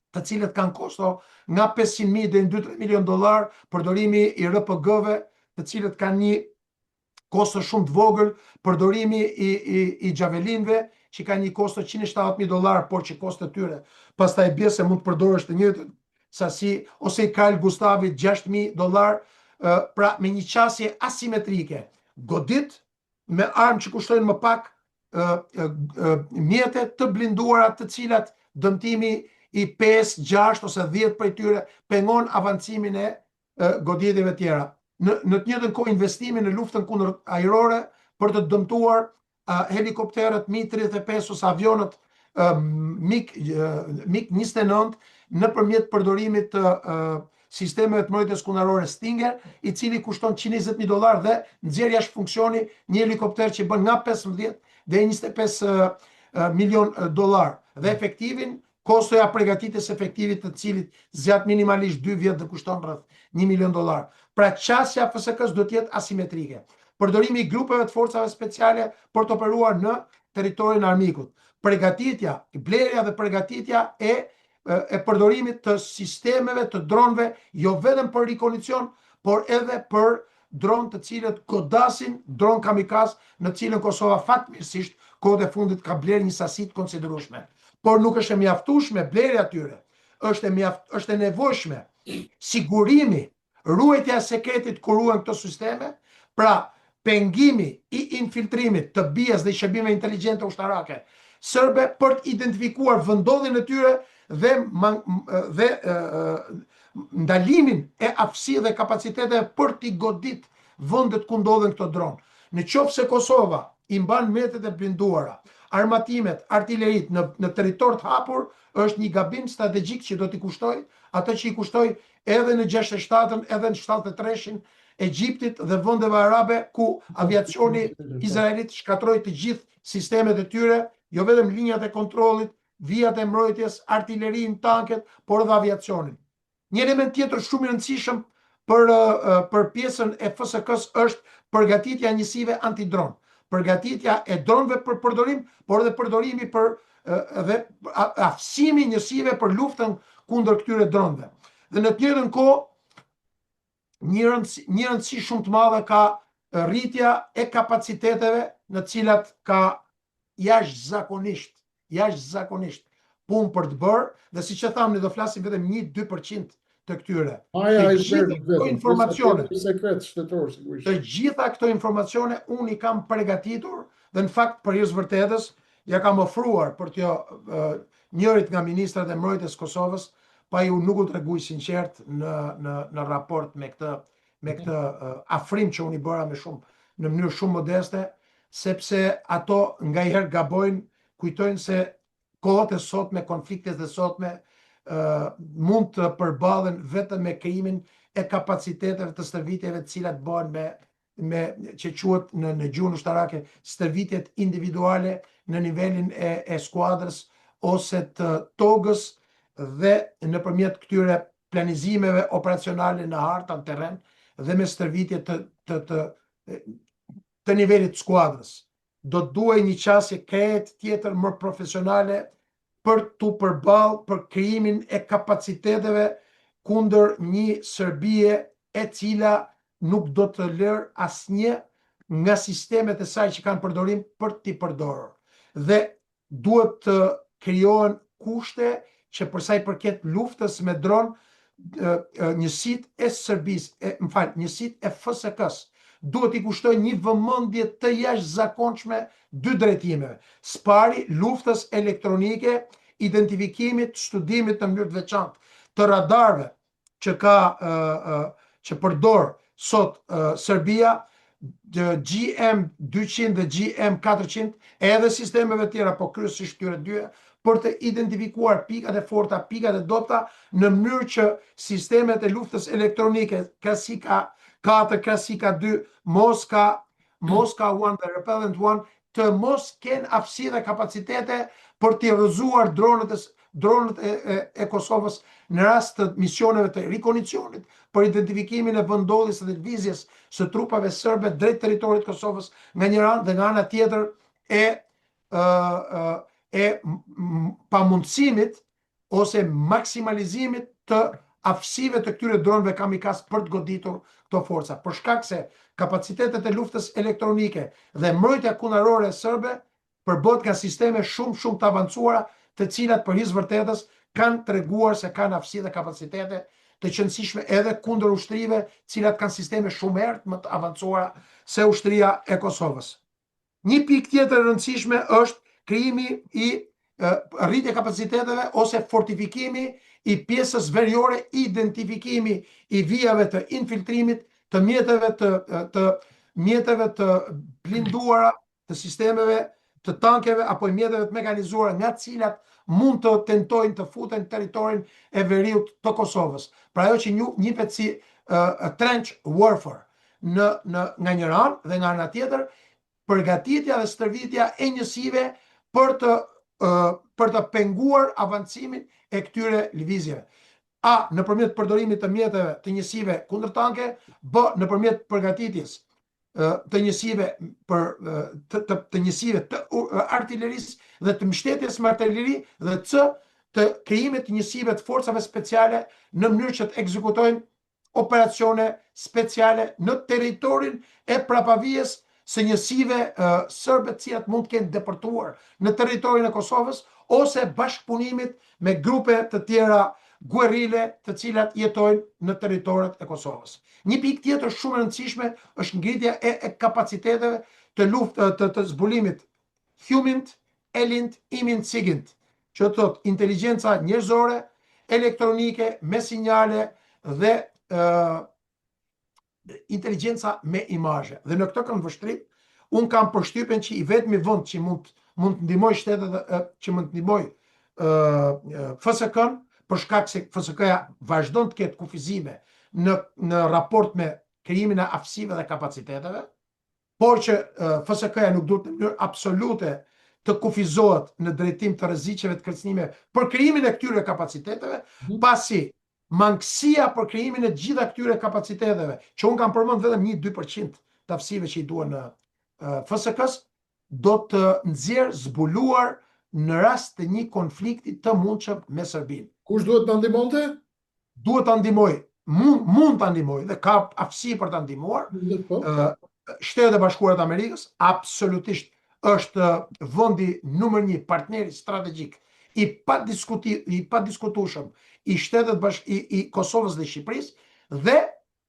të cilët kanë kosto nga 500.000 deri në 2-3 milion dollar, përdorimi i RPG-ve, të cilët kanë një kosto shumë të vogël, përdorimi i i i xhavelinëve që kanë një kosto 170.000 dollar, por që kosto e tyre pastaj bie se mund të përdorësh të njëjtën sasi ose i Carl Gustavit 6000 dollar, pra me një qasje asimetrike, godit me armë që kushtojnë më pak mjete të blinduara të cilat dëmtimi i 5, 6 ose 10 prej tyre pengon avancimin e goditjeve tjera. Në, në të njëjtën kohë investimi në luftën kundër ajrore për të dëmtuar uh, helikopterët Mi-35 ose avionët uh, MiG, uh, MiG-29 nëpërmjet përdorimit të uh, sistemeve të mbrojtjes kundërajrore Stinger, i cili kushton 120.000 dollar dhe nxjerr jashtë funksioni një helikopter që bën nga 15 deri 25 uh, milion dollar dhe efektivin Kostoja e pregatitjes së efektivit të cilit zgjat minimalisht 2 vjet dhe kushton rreth 1 milion dollar. Pra qasja e FSK-së duhet të jetë asimetrike. Përdorimi i grupeve të forcave speciale për të operuar në territorin e armikut. Pregatitja, blerja dhe pregatitja e e përdorimit të sistemeve të dronëve jo vetëm për rikonicion, por edhe për dron të cilët godasin dron kamikaz në të cilën Kosova fatmirësisht kohët e fundit ka blerë një sasi të konsiderueshme. Por nuk është e mjaftueshme blerja e tyre. Është e mjaft, është e nevojshme sigurimi, ruajtja e sekretit ku ruhen këto sisteme, pra pengimi i infiltrimit të BIA-s dhe i shërbimeve inteligjente ushtarake serbe për të identifikuar vendndodhjen e tyre dhe dhe ndalimin e aftësi dhe kapaciteteve për t'i godit vendet ku ndodhen këto dron. Në qoftë se Kosova i mban mjetet e blinduara, armatimet, artileritë në në territor të hapur, është një gabim strategjik që do t'i kushtojë atë që i kushtoi edhe në 67-ën, edhe në 73-shin Egjiptit dhe vendeve arabe ku aviacioni izraelit shkatërroi të gjithë sistemet e tyre, jo vetëm linjat e kontrollit, vijat e mbrojtjes, artilerinë, tanket, por edhe aviacionin. Një element tjetër shumë i rëndësishëm për për pjesën e FSK-së është përgatitja e njësive antidron, përgatitja e dronëve për përdorim, por edhe përdorimi për dhe aftësimi i njësive për luftën kundër këtyre dronëve. Dhe në të njëjtën kohë. Një rëndësi, një rëndësi shumë të madhe ka rritja e kapaciteteve në të cilat ka jashtëzakonisht, jashtëzakonisht punë për të bërë dhe siç e thamë ne do flasim vetëm 1-2% të këtyre. Maja Të e gjitha zërë këto informacione, sekret shtetëror sigurisht. Të gjitha këto informacione unë i kam përgatitur dhe në fakt për hir të vërtetës ja kam ofruar për t'jo njërit nga ministrat e mbrojtjes së Kosovës, pa ju nuk u tregu i sinqert në në në raport me këtë me këtë afrim që unë i bëra me shumë në mënyrë shumë modeste, sepse ato nganjëherë gabojnë, kujtojnë se kohët e sotme, konfliktet e sotme mund të përballen vetëm me krijimin e kapaciteteve të stërvitjeve të cilat bëhen me me që quhet në në gjuhën ushtarake stërvitjet individuale në nivelin e e skuadrës ose të togës dhe nëpërmjet këtyre planizimeve operacionale në harta në terren dhe me stërvitje të të të të nivelit të skuadrës. Do të duhej një qasje krejt tjetër më profesionale për t'u përballë për krijimin e kapaciteteve kundër një Serbie e cila nuk do të lërë asnjë nga sistemet e saj që kanë përdorim për t'i përdorur. Dhe duhet të krijohen kushte që për sa i përket luftës me dron, njësitë e Serbisë, e, më fal, njësitë e FSK-së duhet t'i kushtojnë një vëmendje të jashtëzakonshme dy drejtimeve. Së pari, luftës elektronike, identifikimit, studimit në mënyrë të veçantë të radarëve që ka që përdor sot Serbia, GM 200 dhe GM 400, edhe sistemeve tjera, po kryesisht këtyre dyja, për të identifikuar pikat e forta, pikat e dobëta, në mënyrë që sistemet e luftës elektronike, Klasika 4, Klasika 2, Moska, Moska 1 dhe Repellent 1, të mos kenë aftësi dhe kapacitete për t'i rrëzuar dronët e dronët e, e, e Kosovës në rast të misioneve të rikognicionit për identifikimin e vendndodhjes dhe lëvizjes së trupave serbe drejt territorit të Kosovës nga njëra anë dhe nga ana tjetër e ë e pamundësimit ose maksimalizimit të aftësive të këtyre dronëve kamikaz për të goditur këto forca, për shkak se kapacitetet e luftës elektronike dhe mbrojtja kundërajrore serbe përbëhet nga sisteme shumë shumë të avancuara, të cilat për hir të vërtetës kanë treguar se kanë aftësi dhe kapacitete të qenësishme edhe kundër ushtrive, të cilat kanë sisteme shumë herë më të avancuara se ushtria e Kosovës. Një pikë tjetër e rëndësishme është krijimi i rritja e kapaciteteve ose fortifikimi i pjesës veriore, identifikimi i vijave të infiltrimit, të mjeteve të të mjeteve të blinduara, të sistemeve të tankeve apo i mjeteve të mekanizuara nga të cilat mund të tentojnë të futen në territorin e veriut të Kosovës. Pra ajo që njihet si uh, trench warfare në në nga njëra anë dhe nga ana tjetër përgatitja dhe stërvitja e njësive për të uh, për të penguar avancimin e këtyre lëvizjeve. A, nëpërmjet përdorimit të mjeteve të njësive kundër tanke, B, nëpërmjet përgatitjes të njësive për të, të, të njësive të artillerisë dhe të mbështetjes me artilleri dhe C të krijimit të njësive të forcave speciale në mënyrë që të ekzekutojnë operacione speciale në territorin e prapavijës së njësive serbe të cilat mund të kenë depërtuar në territorin e Kosovës ose bashkëpunimit me grupe të tjera guerrile të cilat jetojnë në territoret e Kosovës. Një pikë tjetër shumë e rëndësishme është ngritja e, e kapaciteteve të luftë të, të zbulimit HUMINT, ELINT, IMINT, SIGINT, që do të thotë inteligjenca njerëzore, elektronike, me sinjale dhe ë inteligjenca me imazhe. Dhe në këtë këndvështrim, unë kam përshtypjen që i vetmi vend që mund mund të ndihmojë shtetet që mund të ndihmojë FSK-n, për shkak se FSK-ja vazhdon të ketë kufizime në në raport me krijimin e aftësive dhe kapaciteteve, por që FSK-ja nuk duhet në mënyrë absolute të kufizohet në drejtim të rreziqeve të kërcënimeve për krijimin e këtyre kapaciteteve, mhm. pasi mangësia për krijimin e të gjitha këtyre kapaciteteve, që unë kam përmend vetëm 1-2% të aftësive që i duhen në FSK-s, do të nxjerr zbuluar në rast të një konflikti të mundshëm me Serbinë. Kush duhet ta ndihmonte? Duhet ta ndihmojë. mund mund ta ndihmojë dhe ka aftësi për ta ndihmuar. Po. Shtetet e Bashkuara të Amerikës absolutisht është vendi numër 1 partneri strategjik i padiskuti i padiskutueshëm i Shtetet Bash i, i Kosovës dhe Shqipërisë dhe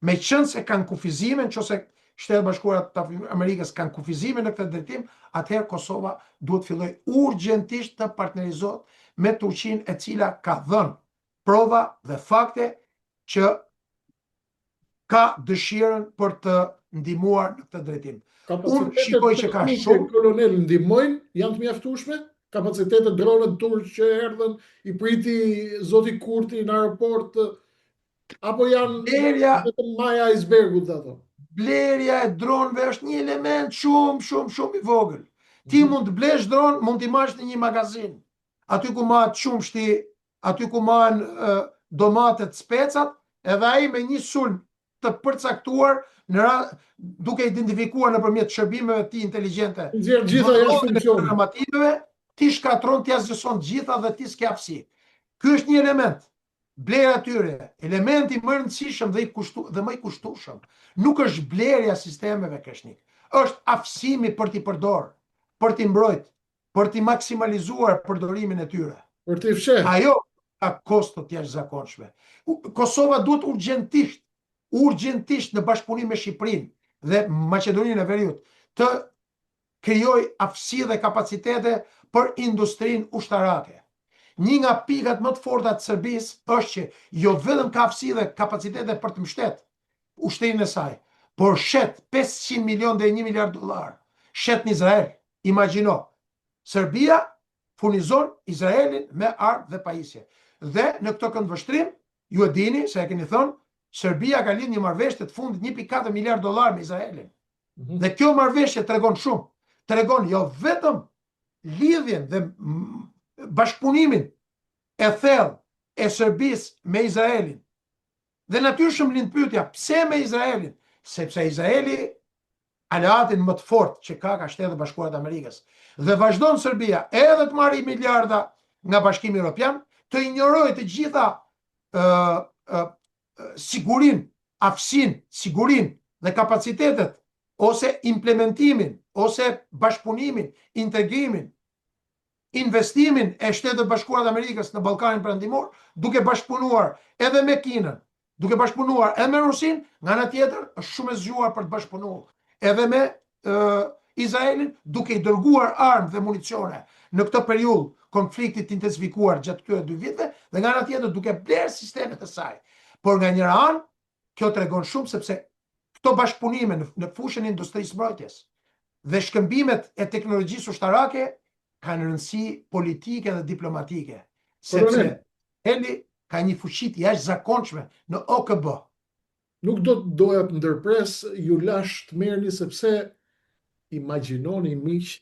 meqenëse kanë kufizime, nëse Shtetet e Bashkuara të Amerikës kanë kufizime në këtë drejtim, atëherë Kosova duhet të fillojë urgjentisht të partnerizohet me Turqinë e cila ka dhënë prova dhe fakte që ka dëshirën për të ndihmuar në këtë drejtim. Unë shikoj që ka shumë kolonel ndihmojnë, janë të mjaftueshme? Kapacitetet dronët turq që erdhën, i priti zoti Kurti në aeroport apo janë blerja vetëm maja e icebergut ato? Blerja e dronëve është një element shumë shumë shumë i vogël. Ti mm -hmm. mund të blesh dron, mund t'i marrësh në një magazinë. Aty ku mbahet qumështi, aty ku mbahen domatet, specat, edhe ai me një sulm të përcaktuar në ra, duke identifikuar nëpërmjet shërbimeve të tij inteligjente. Nxjerr gjitha jashtë funksionit. Armatimeve, ti shkatërron, ti asgjëson gjitha dhe ti s'ke aftësi. Ky është një element. Blerja e tyre, elementi më i rëndësishëm dhe i kushtu dhe më i kushtueshëm, nuk është blerja e sistemeve Kreshnik, është aftësimi për t'i përdorë, për t'i mbrojt, për t'i maksimalizuar përdorimin e tyre. Për t'i fshehë. Ajo ka kosto të jashtëzakonshme. Kosova duhet urgjentisht, urgjentisht në bashkëpunim me Shqipërinë dhe Maqedoninë e Veriut të krijojë aftësi dhe kapacitete për industrinë ushtarake. Një nga pikat më të forta të Serbisë është që jo vetëm ka aftësi dhe kapacitete për të mbështet ushtrinë e saj, por shet 500 milion deri 1 miliard dollar, shet në Izrael. Imagjino, Serbia furnizon Izraelin me armë dhe pajisje. Dhe në këtë këndvështrim, ju e dini se e keni thënë, Serbia ka lidhur një marrëveshje të fundit 1.4 miliard dollar me Izraelin. Mm -hmm. Dhe kjo marrëveshje tregon shumë. Tregon jo vetëm lidhjen dhe bashkëpunimin e thellë e Serbisë me Izraelin. Dhe natyrshëm lind pyetja, pse me Izraelin? Sepse Izraeli aleatin më të fortë që ka ka Shtetet e Bashkuara të Amerikës. Dhe vazhdon Serbia edhe të marrë miliarda nga Bashkimi Evropian, të injorojë të gjitha ë ë sigurinë, aftësinë, sigurinë dhe kapacitetet ose implementimin ose bashkëpunimin, integrimin investimin e Shteteve të Bashkuara të Amerikës në Ballkanin Perëndimor, duke bashkëpunuar edhe me Kinën, duke bashkëpunuar edhe me Rusinë, nga ana tjetër është shumë e zgjuar për të bashkëpunuar edhe me Izraelin, duke i dërguar armë dhe municione në këtë periudhë konflikti të intensifikuar gjatë këtyre dy viteve dhe nga ana tjetër duke blerë sistemet e saj. Por nga njëra anë, kjo tregon shumë sepse këto bashkëpunime në, në fushën e industrisë mbrojtjes dhe shkëmbimet e teknologjisë ushtarake kanë rëndësi politike dhe diplomatike, sepse Izraeli ka një fuqi të jashtëzakonshme në OKB. Nuk do të doja të ndërpres, ju lashë të merrni sepse imagjinoni miq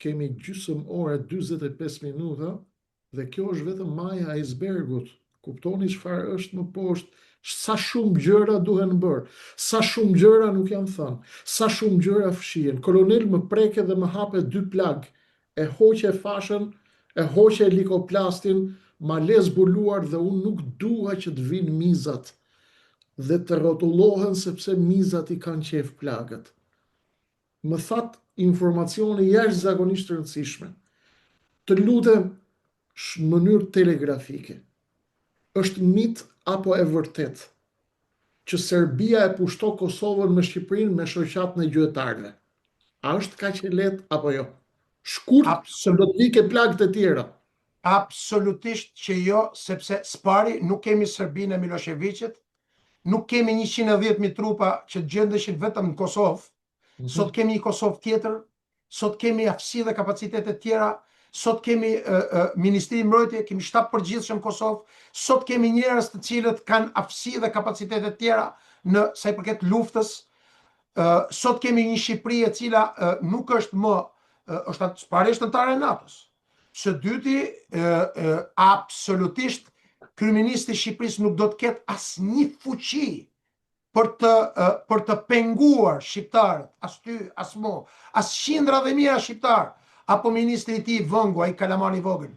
Kemi gjysëm ore 45 minuta dhe kjo është vetëm maja e icebergut. Kuptoni çfarë është më poshtë, sa shumë gjëra duhen bërë, sa shumë gjëra nuk janë thënë, sa shumë gjëra fshihen. Kolonel më preke dhe më hape dy plagë, e hoqe fashën, e hoqe likoplastin, ma le zbuluar dhe unë nuk dua që të vijnë mizat dhe të rrotullohen sepse mizat i kanë qejf plagët. Më thatë informacione jashtëzakonisht të rëndësishme. Të lutem në mënyrë telegrafike. Është mit apo e vërtetë që Serbia e pushto Kosovën me Shqipërinë me shoqatën e gjuetarëve? A është kaq e lehtë apo jo? Shkurt, se do të vij ke plagët e tjera. Absolutisht që jo, sepse së pari nuk kemi Serbinë e Milosheviqit, nuk kemi 110.000 trupa që gjendeshin vetëm në Kosovë. Mm -hmm. Sot kemi një Kosovë tjetër, sot kemi aftësi dhe kapacitete tjera, sot kemi uh, uh, Ministri Mbrojtje, kemi shtab përgjithshëm në Kosovë, sot kemi njerëz të cilët kanë aftësi dhe kapacitete tjera në sa i përket luftës. Uh, sot kemi një Shqipëri e cila uh, nuk është më uh, është së pari është anëtare e NATO-s. Së dyti, absolutisht kryeministri i Shqipërisë nuk do të ketë asnjë fuqi për të për të penguar shqiptarët, as ty, as mu, as qindra dhe mijëra shqiptarë, apo ministri i tij Vengu, ai kalamani i vogël,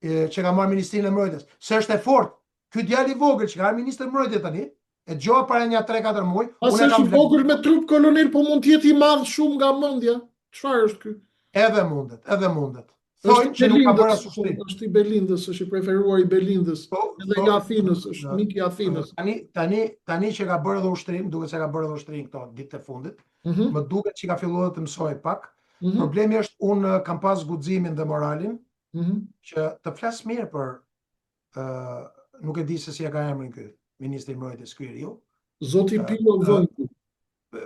që ka marrë Ministrinë e Mbrojtjes, se është e fortë. Ky djalë i vogël që ka marrë ministër mbrojtje tani, E dëgjova para nja 3-4 muaj, Pas unë e është kam i vogël me trup kolonel, po mund të jetë i madh shumë nga mendja. Çfarë është ky? Edhe mundet, edhe mundet. Thonë që nuk ka bërë as ushtrinë. Është i Belindës, është i preferuar i Belindës. Po, edhe po, nga Athinës, është mik i Athinës. Tani tani tani që ka bërë edhe ushtrinë, duket se ka bërë edhe ushtrinë këto ditët e fundit. Mm -hmm. Më duket që ka filluar të mësojë pak. Mm -hmm. Problemi është unë kam pas guximin dhe moralin mm -hmm. që të flas mirë për ë uh, nuk e di se si e ka emrin ky, ministri i mbrojtjes ky i riu. Zoti Pirro Vëngu.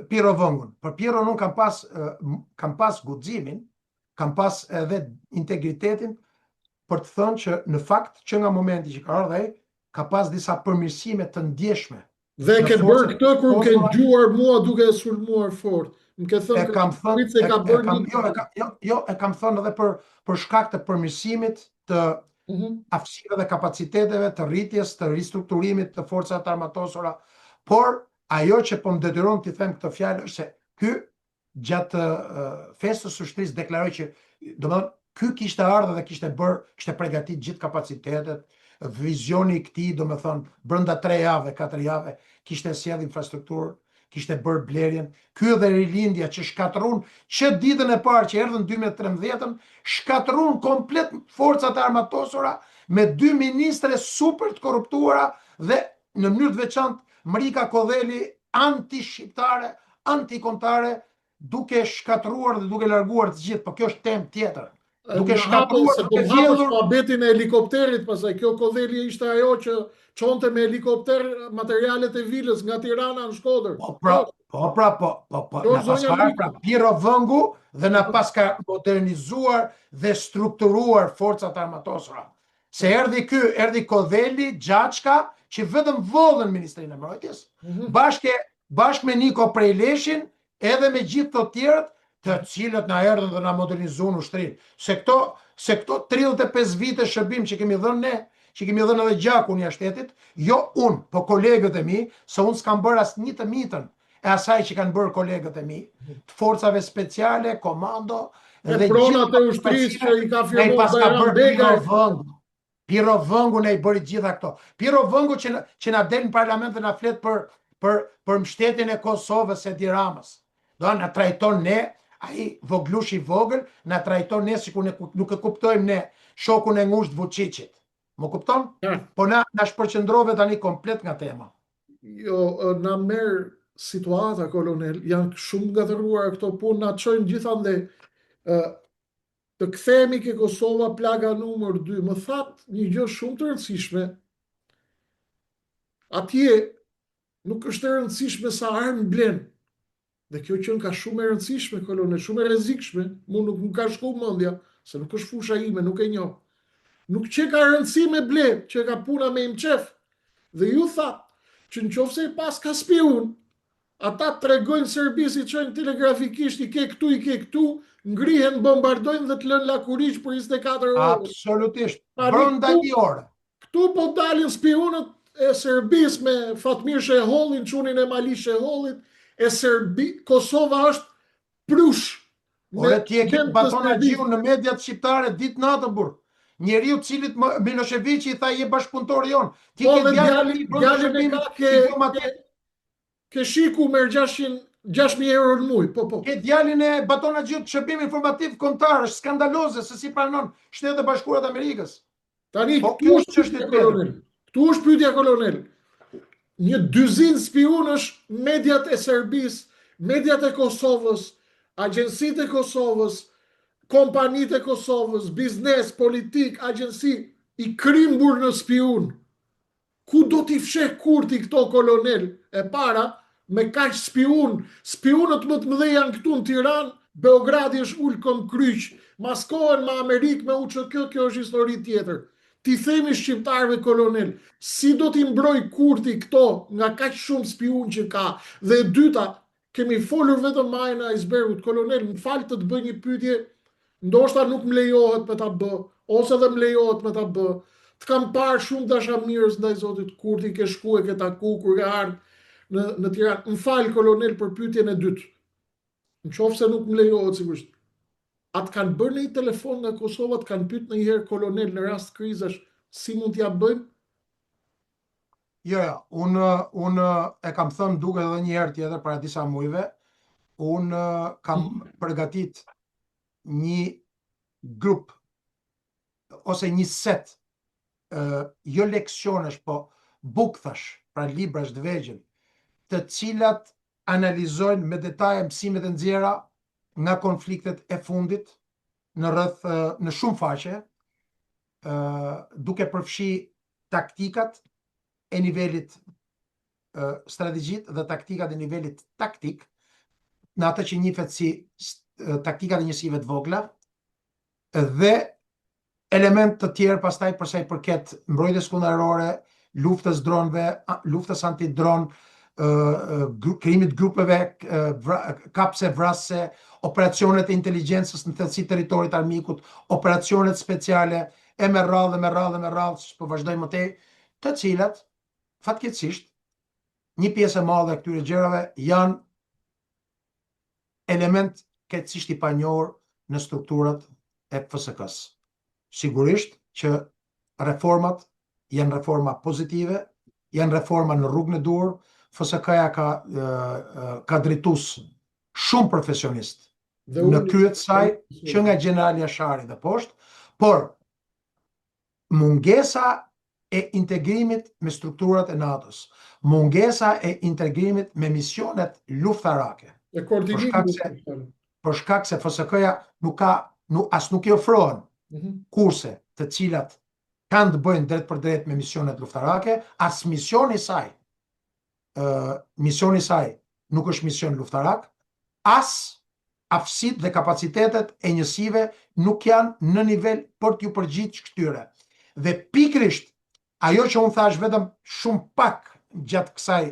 Pirro Vëngun. Për Pirron unë kam pas kam pas guximin, kam pas edhe integritetin për të thënë që në fakt që nga momenti që ka ardhur ai, ka pas disa përmirësime të ndjeshme Dhe e ke bërë këtë kur më ke dëgjuar mua duke e sulmuar fort. Më ke thënë e kam thënë se ka bërë kam, jo, e kam, jo, jo, e kam thënë edhe për për shkak të përmirësimit të mm -hmm. aftësive dhe kapaciteteve, të rritjes, të ristrukturimit të forcave të armatosura, por ajo që po më detyron t'i them këtë fjalë është se ky gjatë festës së ushtrisë deklaroi që, domethënë, ky kishte ardhur dhe kishte bërë, kishte përgatitur gjithë kapacitetet, vizioni i këtij, domethënë, brenda 3 jave, 4 jave, kishte sjellë infrastrukturë, kishte bërë blerjen. Ky dhe rilindja që shkatërruan që ditën e parë që erdhën 2013-ën, shkatërruan komplet forcat e armatosura me dy ministre super të korruptuara dhe në mënyrë të veçantë Mrika Kodheli anti-shqiptare, anti-kombëtare, duke shkatërruar dhe duke larguar të gjithë, po kjo është temë tjetër. Duke shkatërruar, duke vjedhur muhabetin e helikopterit, pastaj kjo Kodheli ishte ajo që çonte me helikopter materialet e vilës nga Tirana në Shkodër. Po pra, po pra, po, po, po, na paska pra Pirro Vëngu dhe na paska modernizuar dhe strukturuar forcat e armatosura. Se erdhi ky, erdhi Kodheli, Xhaçka, që vetëm vodhën Ministrinë e Mbrojtjes, mm -hmm. bashke, bashkë me Niko Preleshin, edhe me gjithë të tjerët, të cilët na erdhën dhe na modernizuan ushtrinë. Se këto, se këto 35 vite shërbim që kemi dhënë ne, që kemi dhënë edhe gjakun jashtë shtetit, jo unë, po kolegët e mi, se unë s'kam bërë as një të mijtën e asaj që kanë bërë kolegët e mi, të forcave speciale, komando, dhe pronat e ushtrisë që i ka firmosur Bajram Begaj. Pirro Vëngu na i bëri gjitha këto. Pirro Vëngu që, që na del në parlament dhe na flet për, për, për mbështetjen e Kosovës Edi Ramës. Do na trajton ne, ai voglush i vogël, na trajton ne sikur ne nuk e kuptojmë ne shokun e ngushtë Vuçiçit. Më kupton? Po na na shpërqendrove tani komplet nga tema. Jo, na merr situata, kolonel, janë shumë ngatërruar këto punë, na çojnë gjithandej. Ë të kthehemi ke Kosova plaga numër 2. Më thatë një gjë shumë të rëndësishme. Atje nuk është e rëndësishme sa armë blen. Dhe kjo qenka shumë e rëndësishme, kolonel, shumë e rrezikshme, mu nuk më ka shku mendja, se nuk është fusha ime, nuk e njoh. Nuk qenka rëndësi me ble, qenka puna me i mçef. Dhe ju thatë, që në qoftë se i paska spiun, ata tregojnë Serbisë i çojnë telegrafikisht, i ke këtu, i ke këtu, ngrihen, bombardojnë dhe të lënë lakuriq për 24 orë. Absolutisht, brenda një ore. Këtu po dalin spiunët e Serbisë me Fatmir Shehollin, çunin e Mali Shehollit, e Serbi, Kosova është prush. Ore ti e ke Baton Haxhiun në mediat shqiptare ditë natën burrë. Njeriu të cilit Milosheviqi i tha je bashkëpunëtori jonë. Ti po, ke djalin djalin e ka ke, ke, ke shiku merr 600 6000 euro në muaj, po po. Ke djalin e Baton Haxhiut Shërbimi Informativ Kombëtar, është skandaloze se si pranon Shtetet e Bashkuara të Amerikës. Tani, po, këtu është çështja kolonel. Këtu është pyetja kolonel. Një dyzinë spiunësh mediat e Serbisë, mediat e Kosovës, agjencitë e Kosovës, kompanitë e Kosovës, biznes, politikë, agjenci i krimbur në spiun. Ku do t'i fsheh Kurti këto kolonel? E para, me kaq spiunë, spiunët më të mëdhenj janë këtu në Tiranë, Beogradi është ul këmbëkryq, maskohen me Amerikë, me UÇK, kjo është histori tjetër. T'i themi shqiptarëve kolonel, si do t'i mbrojë Kurti këto nga kaq shumë spiunë që ka? Dhe e dyta, Kemi folur vetëm majën e ajsbergut, kolonel, më fal të të bëj një pyetje, ndoshta nuk më lejohet me ta bë, ose edhe më lejohet me ta bë. Të kam parë shumë dashamirës ndaj zotit Kurti, ke shku e ke taku kur ke ardhur në në Tiranë. Më fal kolonel për pyetjen e dytë. Në qoftë se nuk më lejohet sigurisht. A të kanë bërë ndonjë telefon nga Kosova, të kanë pyet ndonjëherë kolonel në rast krizash, si mund t'ia bëjmë? Jo, jo, unë unë e kam thënë duket edhe një herë tjetër para disa muajve, unë kam përgatit një grup ose një set jo leksionesh, po bukthash, pra librash të vegjël, të cilat analizojnë me detaje mësimet e nxjerra nga konfliktet e fundit në rreth në shumë faqe, duke përfshi taktikat e nivelit strategjit dhe taktikat e nivelit taktik, në atë që njihet si taktikat e njësive të vogla, dhe element të tjerë pastaj për sa i përket mbrojtjes kundërajrore, luftës dronëve, luftës antidron, krijimit grupeve kapse vrasëse, operacionet e inteligjencës në thellësi territorit armikut, operacionet speciale e me radhë, me radhë, me radhë, po vazhdoj më tej, të cilat fatkeqësisht një pjesë e madhe e këtyre gjërave janë element krejtësisht i panjohur në strukturat e FSK-së. Sigurisht që reformat janë reforma pozitive, janë reforma në rrugën e duhur, FSK-ja ka ka drejtues shumë profesionist në krye të saj, që nga gjenerali Jashari dhe poshtë, por mungesa e integrimit me strukturat e NATO-s, mungesa e integrimit me misionet luftarake. E koordinimit për shkak se për shkak se FSK-ja nuk ka nuk as nuk i ofrohen mm -hmm. kurse të cilat kanë të bëjnë drejtpërdrejt me misionet luftarake, as misioni i saj, ë misioni i saj nuk është mision luftarak, as aftësitë dhe kapacitetet e njësive nuk janë në nivel për t'ju përgjigjë këtyre. Dhe pikërisht ajo që unë thash vetëm shumë pak gjatë kësaj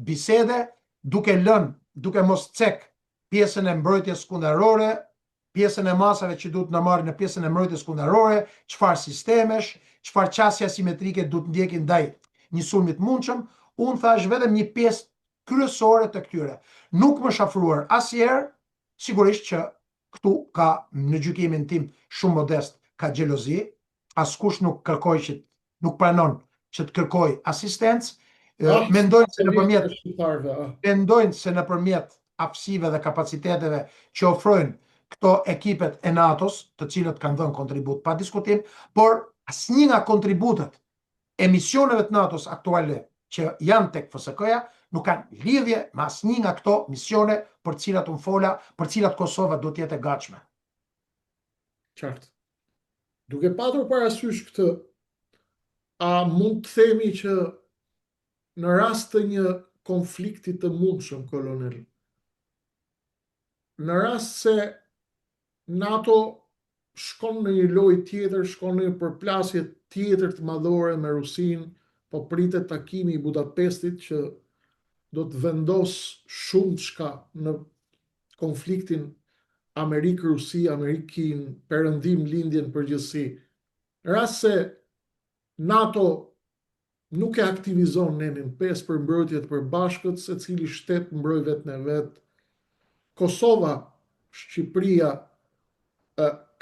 bisede, duke lënë, duke mos cek pjesën e mbrojtjes kundërajrore, pjesën e masave që duhet ndërmarrin në pjesën e mbrojtjes kundërajrore, çfarë sistemesh, çfarë qasje asimetrike duhet ndjekin ndaj një sulmi të mundshëm, unë thash vetëm një pjesë kryesore të këtyre. Nuk më është afruar asnjëherë, sigurisht që këtu ka në gjykimin tim shumë modest, ka xhelozi, askush nuk kërkoi që nuk pranon që të kërkoj asistencë, ah, mendojnë se nëpërmjet ah. mendojnë se nëpërmjet aftësive dhe kapaciteteve që ofrojnë këto ekipet e NATO-s, të cilët kanë dhënë kontribut pa diskutim, por asnjë nga kontributet e misioneve të NATO-s aktuale që janë tek FSK-ja nuk kanë lidhje me asnjë nga këto misione për të cilat unë fola, për të cilat Kosova duhet të jetë e gatshme. Qartë. Duke patur parasysh këtë, a mund të themi që në rast të një konflikti të mundshëm, kolonel, në rast se NATO shkon në një lojë tjetër, shkon në një përplasje tjetër të madhore me Rusinë, po pritet takimi i Budapestit që do të vendosë shumëçka në konfliktin Amerikë-Rusi, Amerikë-Kinë, Perëndim-Lindje në përgjithësi. Në rast se NATO nuk e aktivizon nenin 5 për mbrojtje të përbashkët, secili shtet mbroj veten e vet. Kosova, Shqipëria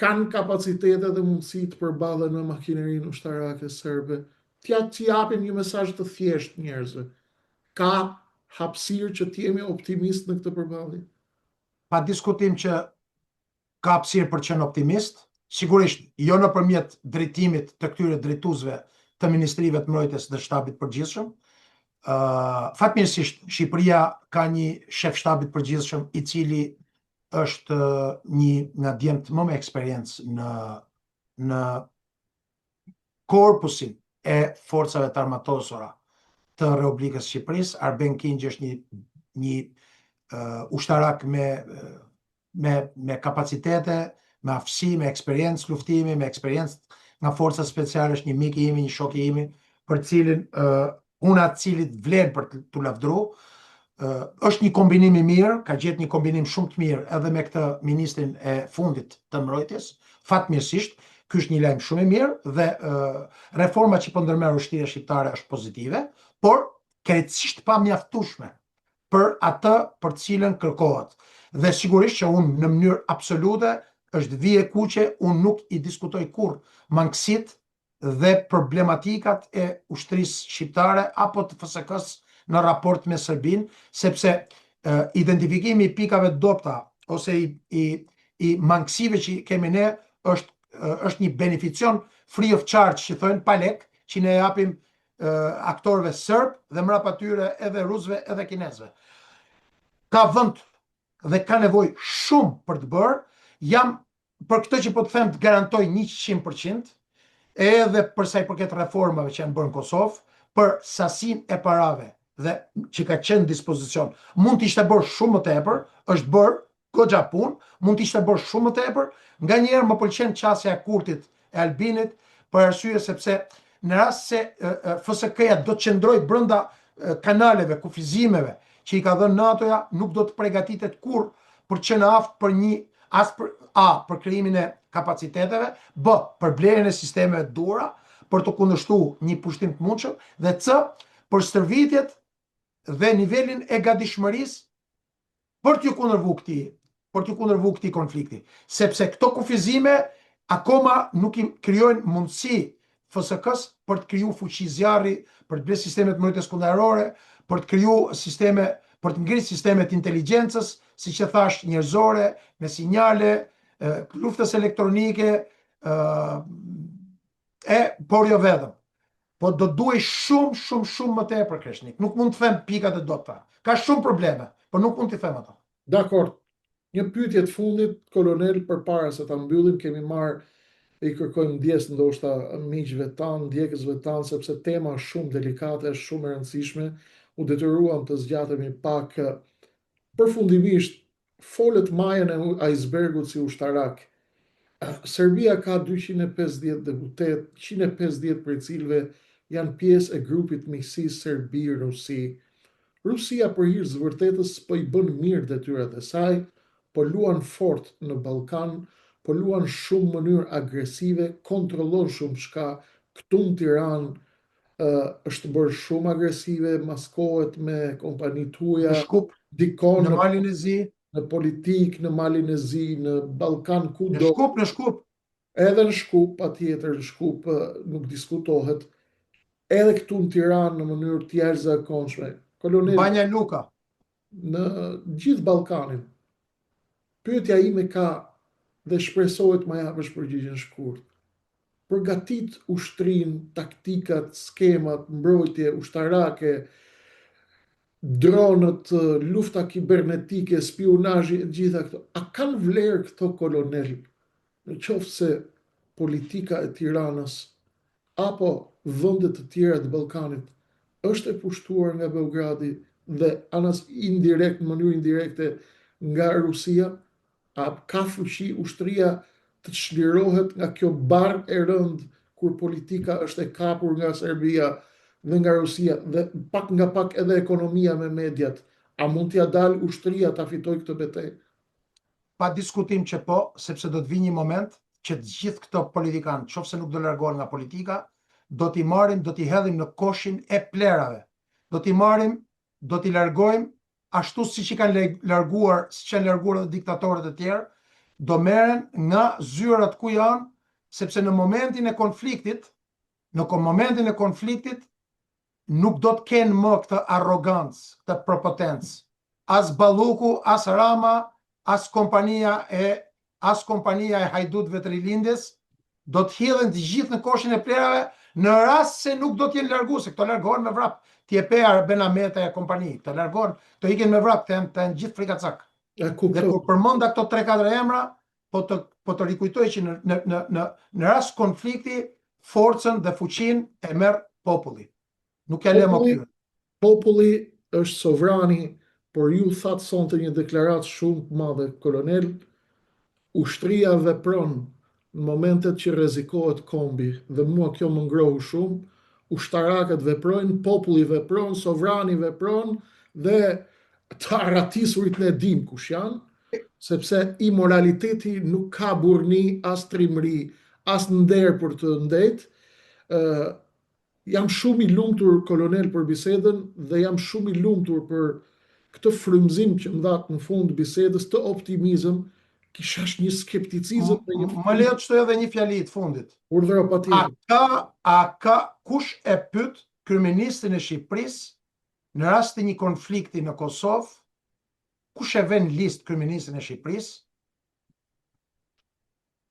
kanë kapacitete dhe mundësi të përballen me makinerinë ushtarake serbe. T'ja t'i japim një mesazh të thjeshtë njerëzve. Ka hapësirë që të jemi optimist në këtë përballje? Pa diskutim që ka hapësirë për të qenë optimist, sigurisht jo nëpërmjet drejtimit të këtyre drejtuesve të Ministrive të Mbrojtjes dhe Shtabit të Përgjithshëm. Uh, fatmirësisht Shqipëria ka një shef shtabit të përgjithshëm i cili është një nga djemtë më me eksperiencë në në korpusin e forcave të armatosura të Republikës së Shqipërisë. Arben Kingji është një një uh, ushtarak me me me kapacitete, me aftësi, me eksperiencë luftimi, me eksperiencë nga forcat speciale, është një mik i imi, një shok i imi, për të cilin uh, puna të cilit vlen për t'u lavdru. Uh, është një kombinim i mirë, ka gjetë një kombinim shumë të mirë edhe me këtë ministrin e fundit të mbrojtjes, fatmirësisht, ky është një lajm shumë i mirë dhe uh, reforma që po ndërmerr ushtria shqiptare është pozitive, por krejtësisht pamjaftueshme për atë për të cilën kërkohet. Dhe sigurisht që unë në mënyrë absolute është vijë e kuqe, unë nuk i diskutoj kurrë mangësitë dhe problematikat e ushtrisë shqiptare apo të FSK-së në raport me Serbinë, sepse identifikimi i pikave të dobëta ose i i i mangësive që kemi ne është është një beneficion free of charge që thonë pa lek që ne japim aktorëve serb dhe mrapa tyre edhe rusëve edhe kinezëve. Ka vend dhe ka nevojë shumë për të bërë. Jam për këtë që po të them të garantoj 100%, edhe për sa i përket reformave që janë bërë në Kosovë, për sasinë e parave dhe që ka qenë në dispozicion. Mund të ishte bërë shumë më tepër, është bërë goxha punë, mund të ishte bërë shumë më tepër. Nganjëherë më pëlqen qasja e Kurtit e Albinit, për arsye sepse në rast se FSK-ja do të qëndrojë brenda kanaleve, kufizimeve që i ka dhënë NATO-ja, nuk do të pregatitet kurrë për të qenë aftë për një as për A, për krijimin e kapaciteteve, B, për blerjen e sistemeve të duhura, për të kundërshtu një pushtim të mundshëm dhe C, për stërvitjet dhe nivelin e gatishmërisë për t'ju kundërvu këtij, për t'ju kundërvu këtij konflikti, sepse këto kufizime akoma nuk i krijojnë mundësi FSK-s për të kriju fuqi zjarri, për të blerë sisteme të mbrojtjes kundërajrore, për të kriju sisteme, për të ngritur sisteme të inteligjencës, siç e thash, njerëzore, me sinjale, luftës elektronike, e por jo vetëm. Po do duhej shumë, shumë, shumë më tepër Kreshnik. Nuk mund të them pikat e dobëta. Ka shumë probleme, por nuk mund t'i them ato. Dakor. Një pyetje të fundit, kolonel, përpara se ta mbyllim, kemi marrë i kërkojmë ndjesë ndoshta miqve tanë, ndjekësve tanë, sepse tema është shumë delikate, është shumë e rëndësishme, u detyruam të zgjatemi pak. Përfundimisht, folët majën e icebergut si ushtarak. Serbia ka 250 deputet, 150 prej cilëve janë pjesë e grupit miqësisë Serbi-Rusi. Rusia për hir të vërtetës po i bën mirë detyrat e saj, po luan fort në Ballkan, po luan shumë mënyrë agresive, kontrollon shumë çka, këtu në Tiranë është bërë shumë agresive, maskohet me kompani të huaja, Në Shkup, ndikon në Malin e Zi, në politikë, në Malin e Zi, në Ballkan, në kudo. Shkup, në Shkup. Edhe në Shkup, patjetër në Shkup nuk diskutohet. Edhe këtu në Tiranë në mënyrë të jashtëzakonshme. Kolonel, Banja Luka. në gjithë Ballkanin. Pyetja ime ka dhe shpresohet ma japësh përgjigjen shkurt. Përgatit ushtrinë, taktikat, skemat, mbrojtje ushtarake, dronët, lufta kibernetike, spionazhi, e gjitha këto. A kanë vlerë këto kolonel në qoftë se politika e Tiranës apo vende të tjera të Ballkanit është e pushtuar nga Beogradi dhe anas indirekt, në mënyrë indirekte nga Rusia? A ka fuqi ushtria të çlirohet nga kjo barrë e rëndë kur politika është e kapur nga Serbia dhe nga Rusia dhe pak nga pak edhe ekonomia me mediat? A mund t'ia dalë ushtria ta fitojë këtë betejë? Pa diskutim që po, sepse do të vi një moment që të gjithë këto politikanë, qoftë se nuk do largohen nga politika, do t'i marrim, do t'i hedhim në koshin e plerave. Do t'i marrim, do t'i largojmë ashtu siç i kanë larguar, siç janë larguar edhe diktatorët e tjerë, do merren nga zyrat ku janë, sepse në momentin e konfliktit, në momentin e konfliktit nuk do të kenë më këtë arrogancë, këtë prepotencë. As Balluku, as Rama, as kompania e as kompania e hajdutëve të rilindjes, do të hidhen të gjithë në koshin e plerave në rast se nuk do të jenë larguar, se këto largohen me vrap. Ti e pe Arben Ahmetaj e kompani, këto largohen, këto ikin me vrap, këto janë, këto janë gjithë frikacak. E Dhe kuptoj. kur përmenda këto 3-4 emra, po të po të rikujtoj që në në në në në rast konflikti forcën dhe fuqinë e merr populli. Nuk ja lë më Populli, këtyre. populli është sovrani, por ju thatë sonte një deklaratë shumë të madhe, kolonel, ushtria vepron në momentet që rrezikohet kombi dhe mua kjo më ngrohu shumë, ushtarakët veprojnë, populli vepron, sovrani vepron dhe të arratisurit ne dim kush janë, sepse imoraliteti nuk ka burrni, as trimëri, as nder për të ndejt. Ë jam shumë i lumtur kolonel për bisedën dhe jam shumë i lumtur për këtë frymëzim që më dhatë në fund bisedës, të optimizëm. Kisha një skepticizëm dhe një... Më lejo të shtoj edhe një fjali të fundit. Urdhëro patjetër. A ka, a ka, kush e pyet kryeministrin e Shqipërisë në rast të një konflikti në Kosovë, kush e vë në listë kryeministrin e Shqipërisë,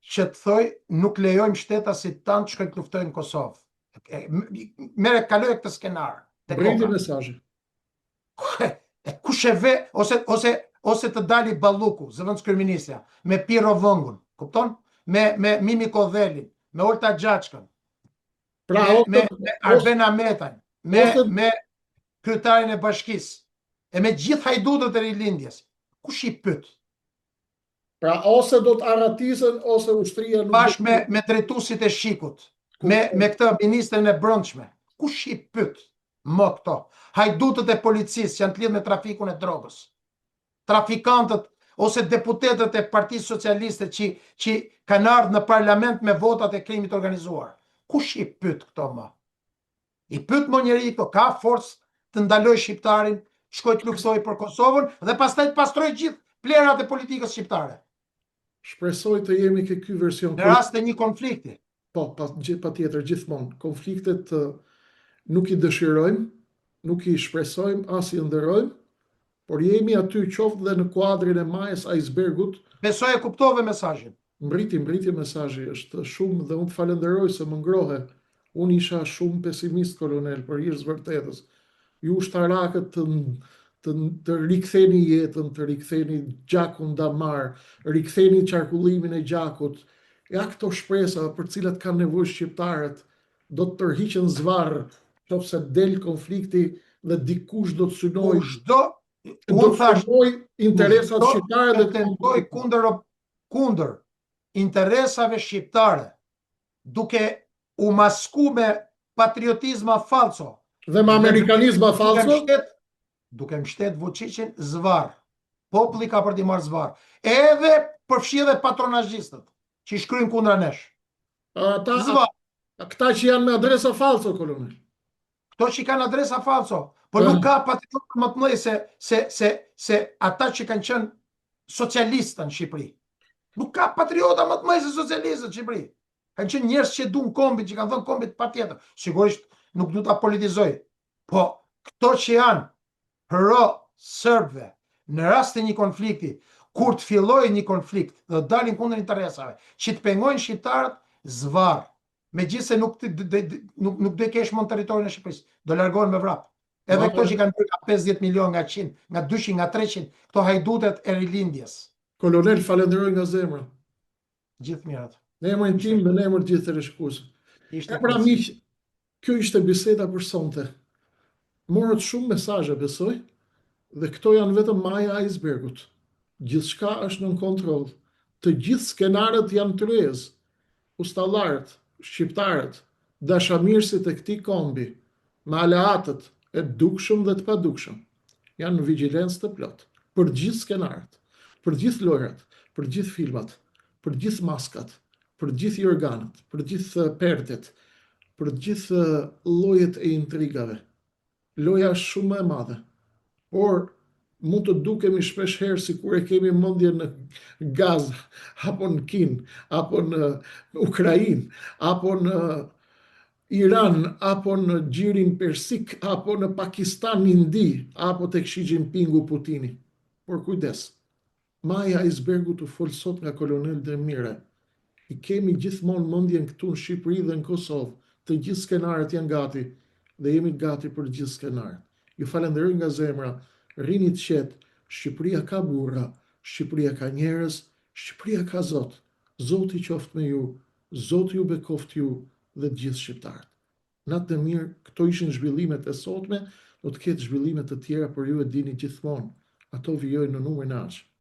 që të thojë nuk lejojmë shtetasit tanë të shkojnë të luftojnë në Kosovë. Merre kaloje këtë skenar. Mbërriti mesazhi. E kush e ve, ose, ose, ose të dali Balluku, zëvendëskryeministrja, me Pirro Vëngun, kupton? Me, me Mimi Kodhelin, me Olta Xhaçkën, pra, me, me, me Arben Ahmetajn, me, ose... me kryetarin e bashkisë, e me gjithë hajdutët e rilindjes. Kush i pyet? Pra ose do të arratisen ose ushtria nuk Bashkë me me drejtuesit e SHIK-ut, me me këtë ministren e Brendshme. Kush i pyet më këto? Hajdutët e policisë që janë të lidhur me trafikun e drogës. Trafikantët ose deputetët e Partisë Socialiste që që kanë ardhur në parlament me votat e krimit të organizuar. Kush i pyet këto më? I pyet më njeri këto, ka forcë të ndalojë shqiptarin, të shkojë të luftojë për Kosovën dhe pastaj të pastrojë gjithë plerat e politikës shqiptare. Shpresoj të jemi ke ky version. Në rast të një konflikti. Po, pa, patjetër, gjithmonë. Konfliktet nuk i dëshirojmë, nuk i shpresojmë, as i ëndërrojmë, por jemi aty qoftë dhe në kuadrin e majës icebergut. Besoj e kuptove mesazhin. Mbriti, mbriti mesazhi, është shumë dhe unë të falënderoj se më ngrohe. Unë isha shumë pesimist kolonel, për hir të vërtetës. Ju ushtarakët të të, të riktheni jetën, të riktheni gjakun damar, riktheni qarkullimin e gjakut. Ja këto shpresa për të cilat kanë nevojë shqiptarët, do të tërhiqen zvarrë, qoftë se del konflikti dhe dikush do të synojë Kushdo, do të synojë interesat shqiptare dhe të tentojë kundër kundër interesave shqiptare, duke u masku me patriotizma falso. Dhe me amerikanizma falso. Duke mbështet, duke mbështet Vuçiqin zvarrë. Populli ka për t'i marrë zvarrë. Edhe përfshi edhe patronazhistët që i shkruajnë kundra nesh. Ata, zvarrë. Këta që janë me adresa falso, kolonel. Këto që kanë adresa falso, po nuk ka patriotë më të mëdhenj se se se se ata që kanë qenë socialistë në Shqipëri. Nuk ka patriota më të mëdhenj se socialistët në Shqipëri. Kanë qenë njerëz që duan kombin, që kanë dhënë kombit patjetër. Sigurisht nuk du ta politizoj. Po këto që janë pro serbëve në rast të një konflikti, kur të fillojë një konflikt dhe të dalin kundër interesave, që të pengojnë shqiptarët zvarrë. Megjithëse nuk nuk nuk do i kesh më në territorin e Shqipërisë, do largohen me vrap. Edhe këto që kanë bërë nga 50 milion, nga 100, nga 200, nga 300, këto hajdutet e rilindjes. Kolonel, falenderoj nga zemra. Gjithë mirat. Në emrin tim dhe në emër të gjithë teleshikuesve. Ishte e pra miq, kjo ishte biseda për sonte. Morët shumë mesazhe, besoj, dhe këto janë vetëm maja e icebergut. Gjithçka është nën kontroll. Të gjithë skenarët janë në tryezë. Ustallarët, shqiptarët, dashamirësit e këtij kombi, me aleatët e dukshëm dhe të padukshëm, janë në vigjilencë të plotë për të gjithë skenarët, për të gjithë lojrat, për të gjithë filmat, për të gjithë maskat, për të gjithë jorganët, për të gjithë perdet, për të gjithë llojet e intrigave. Loja është shumë më e madhe. Por mund të dukemi shpesh herë sikur e kemi mendjen në Gaza, apo në Kinë, apo në Ukrainë, apo në Iran, apo në Gjirin Persik, apo në Pakistan, Indi, apo tek Xi Jinpingu, Putini. Por kujdes, Maja e icebergut u fol sot nga kolonel Demiraj. I kemi gjithmonë mendjen këtu në Shqipëri dhe në Kosovë, të gjithë skenarët janë gati dhe jemi gati për të gjithë skenarët. Ju falenderoj nga zemra, rrini të qetë, Shqipëria ka burra, Shqipëria ka njerëz, Shqipëria ka Zot. Zoti qoftë me ju, Zoti ju bekoftë ju dhe të gjithë shqiptarët. Natën e mirë, këto ishin zhvillimet e sotme, do të ketë zhvillime të tjera por ju e dini gjithmonë, ato vijojnë në numrin e ardhshëm.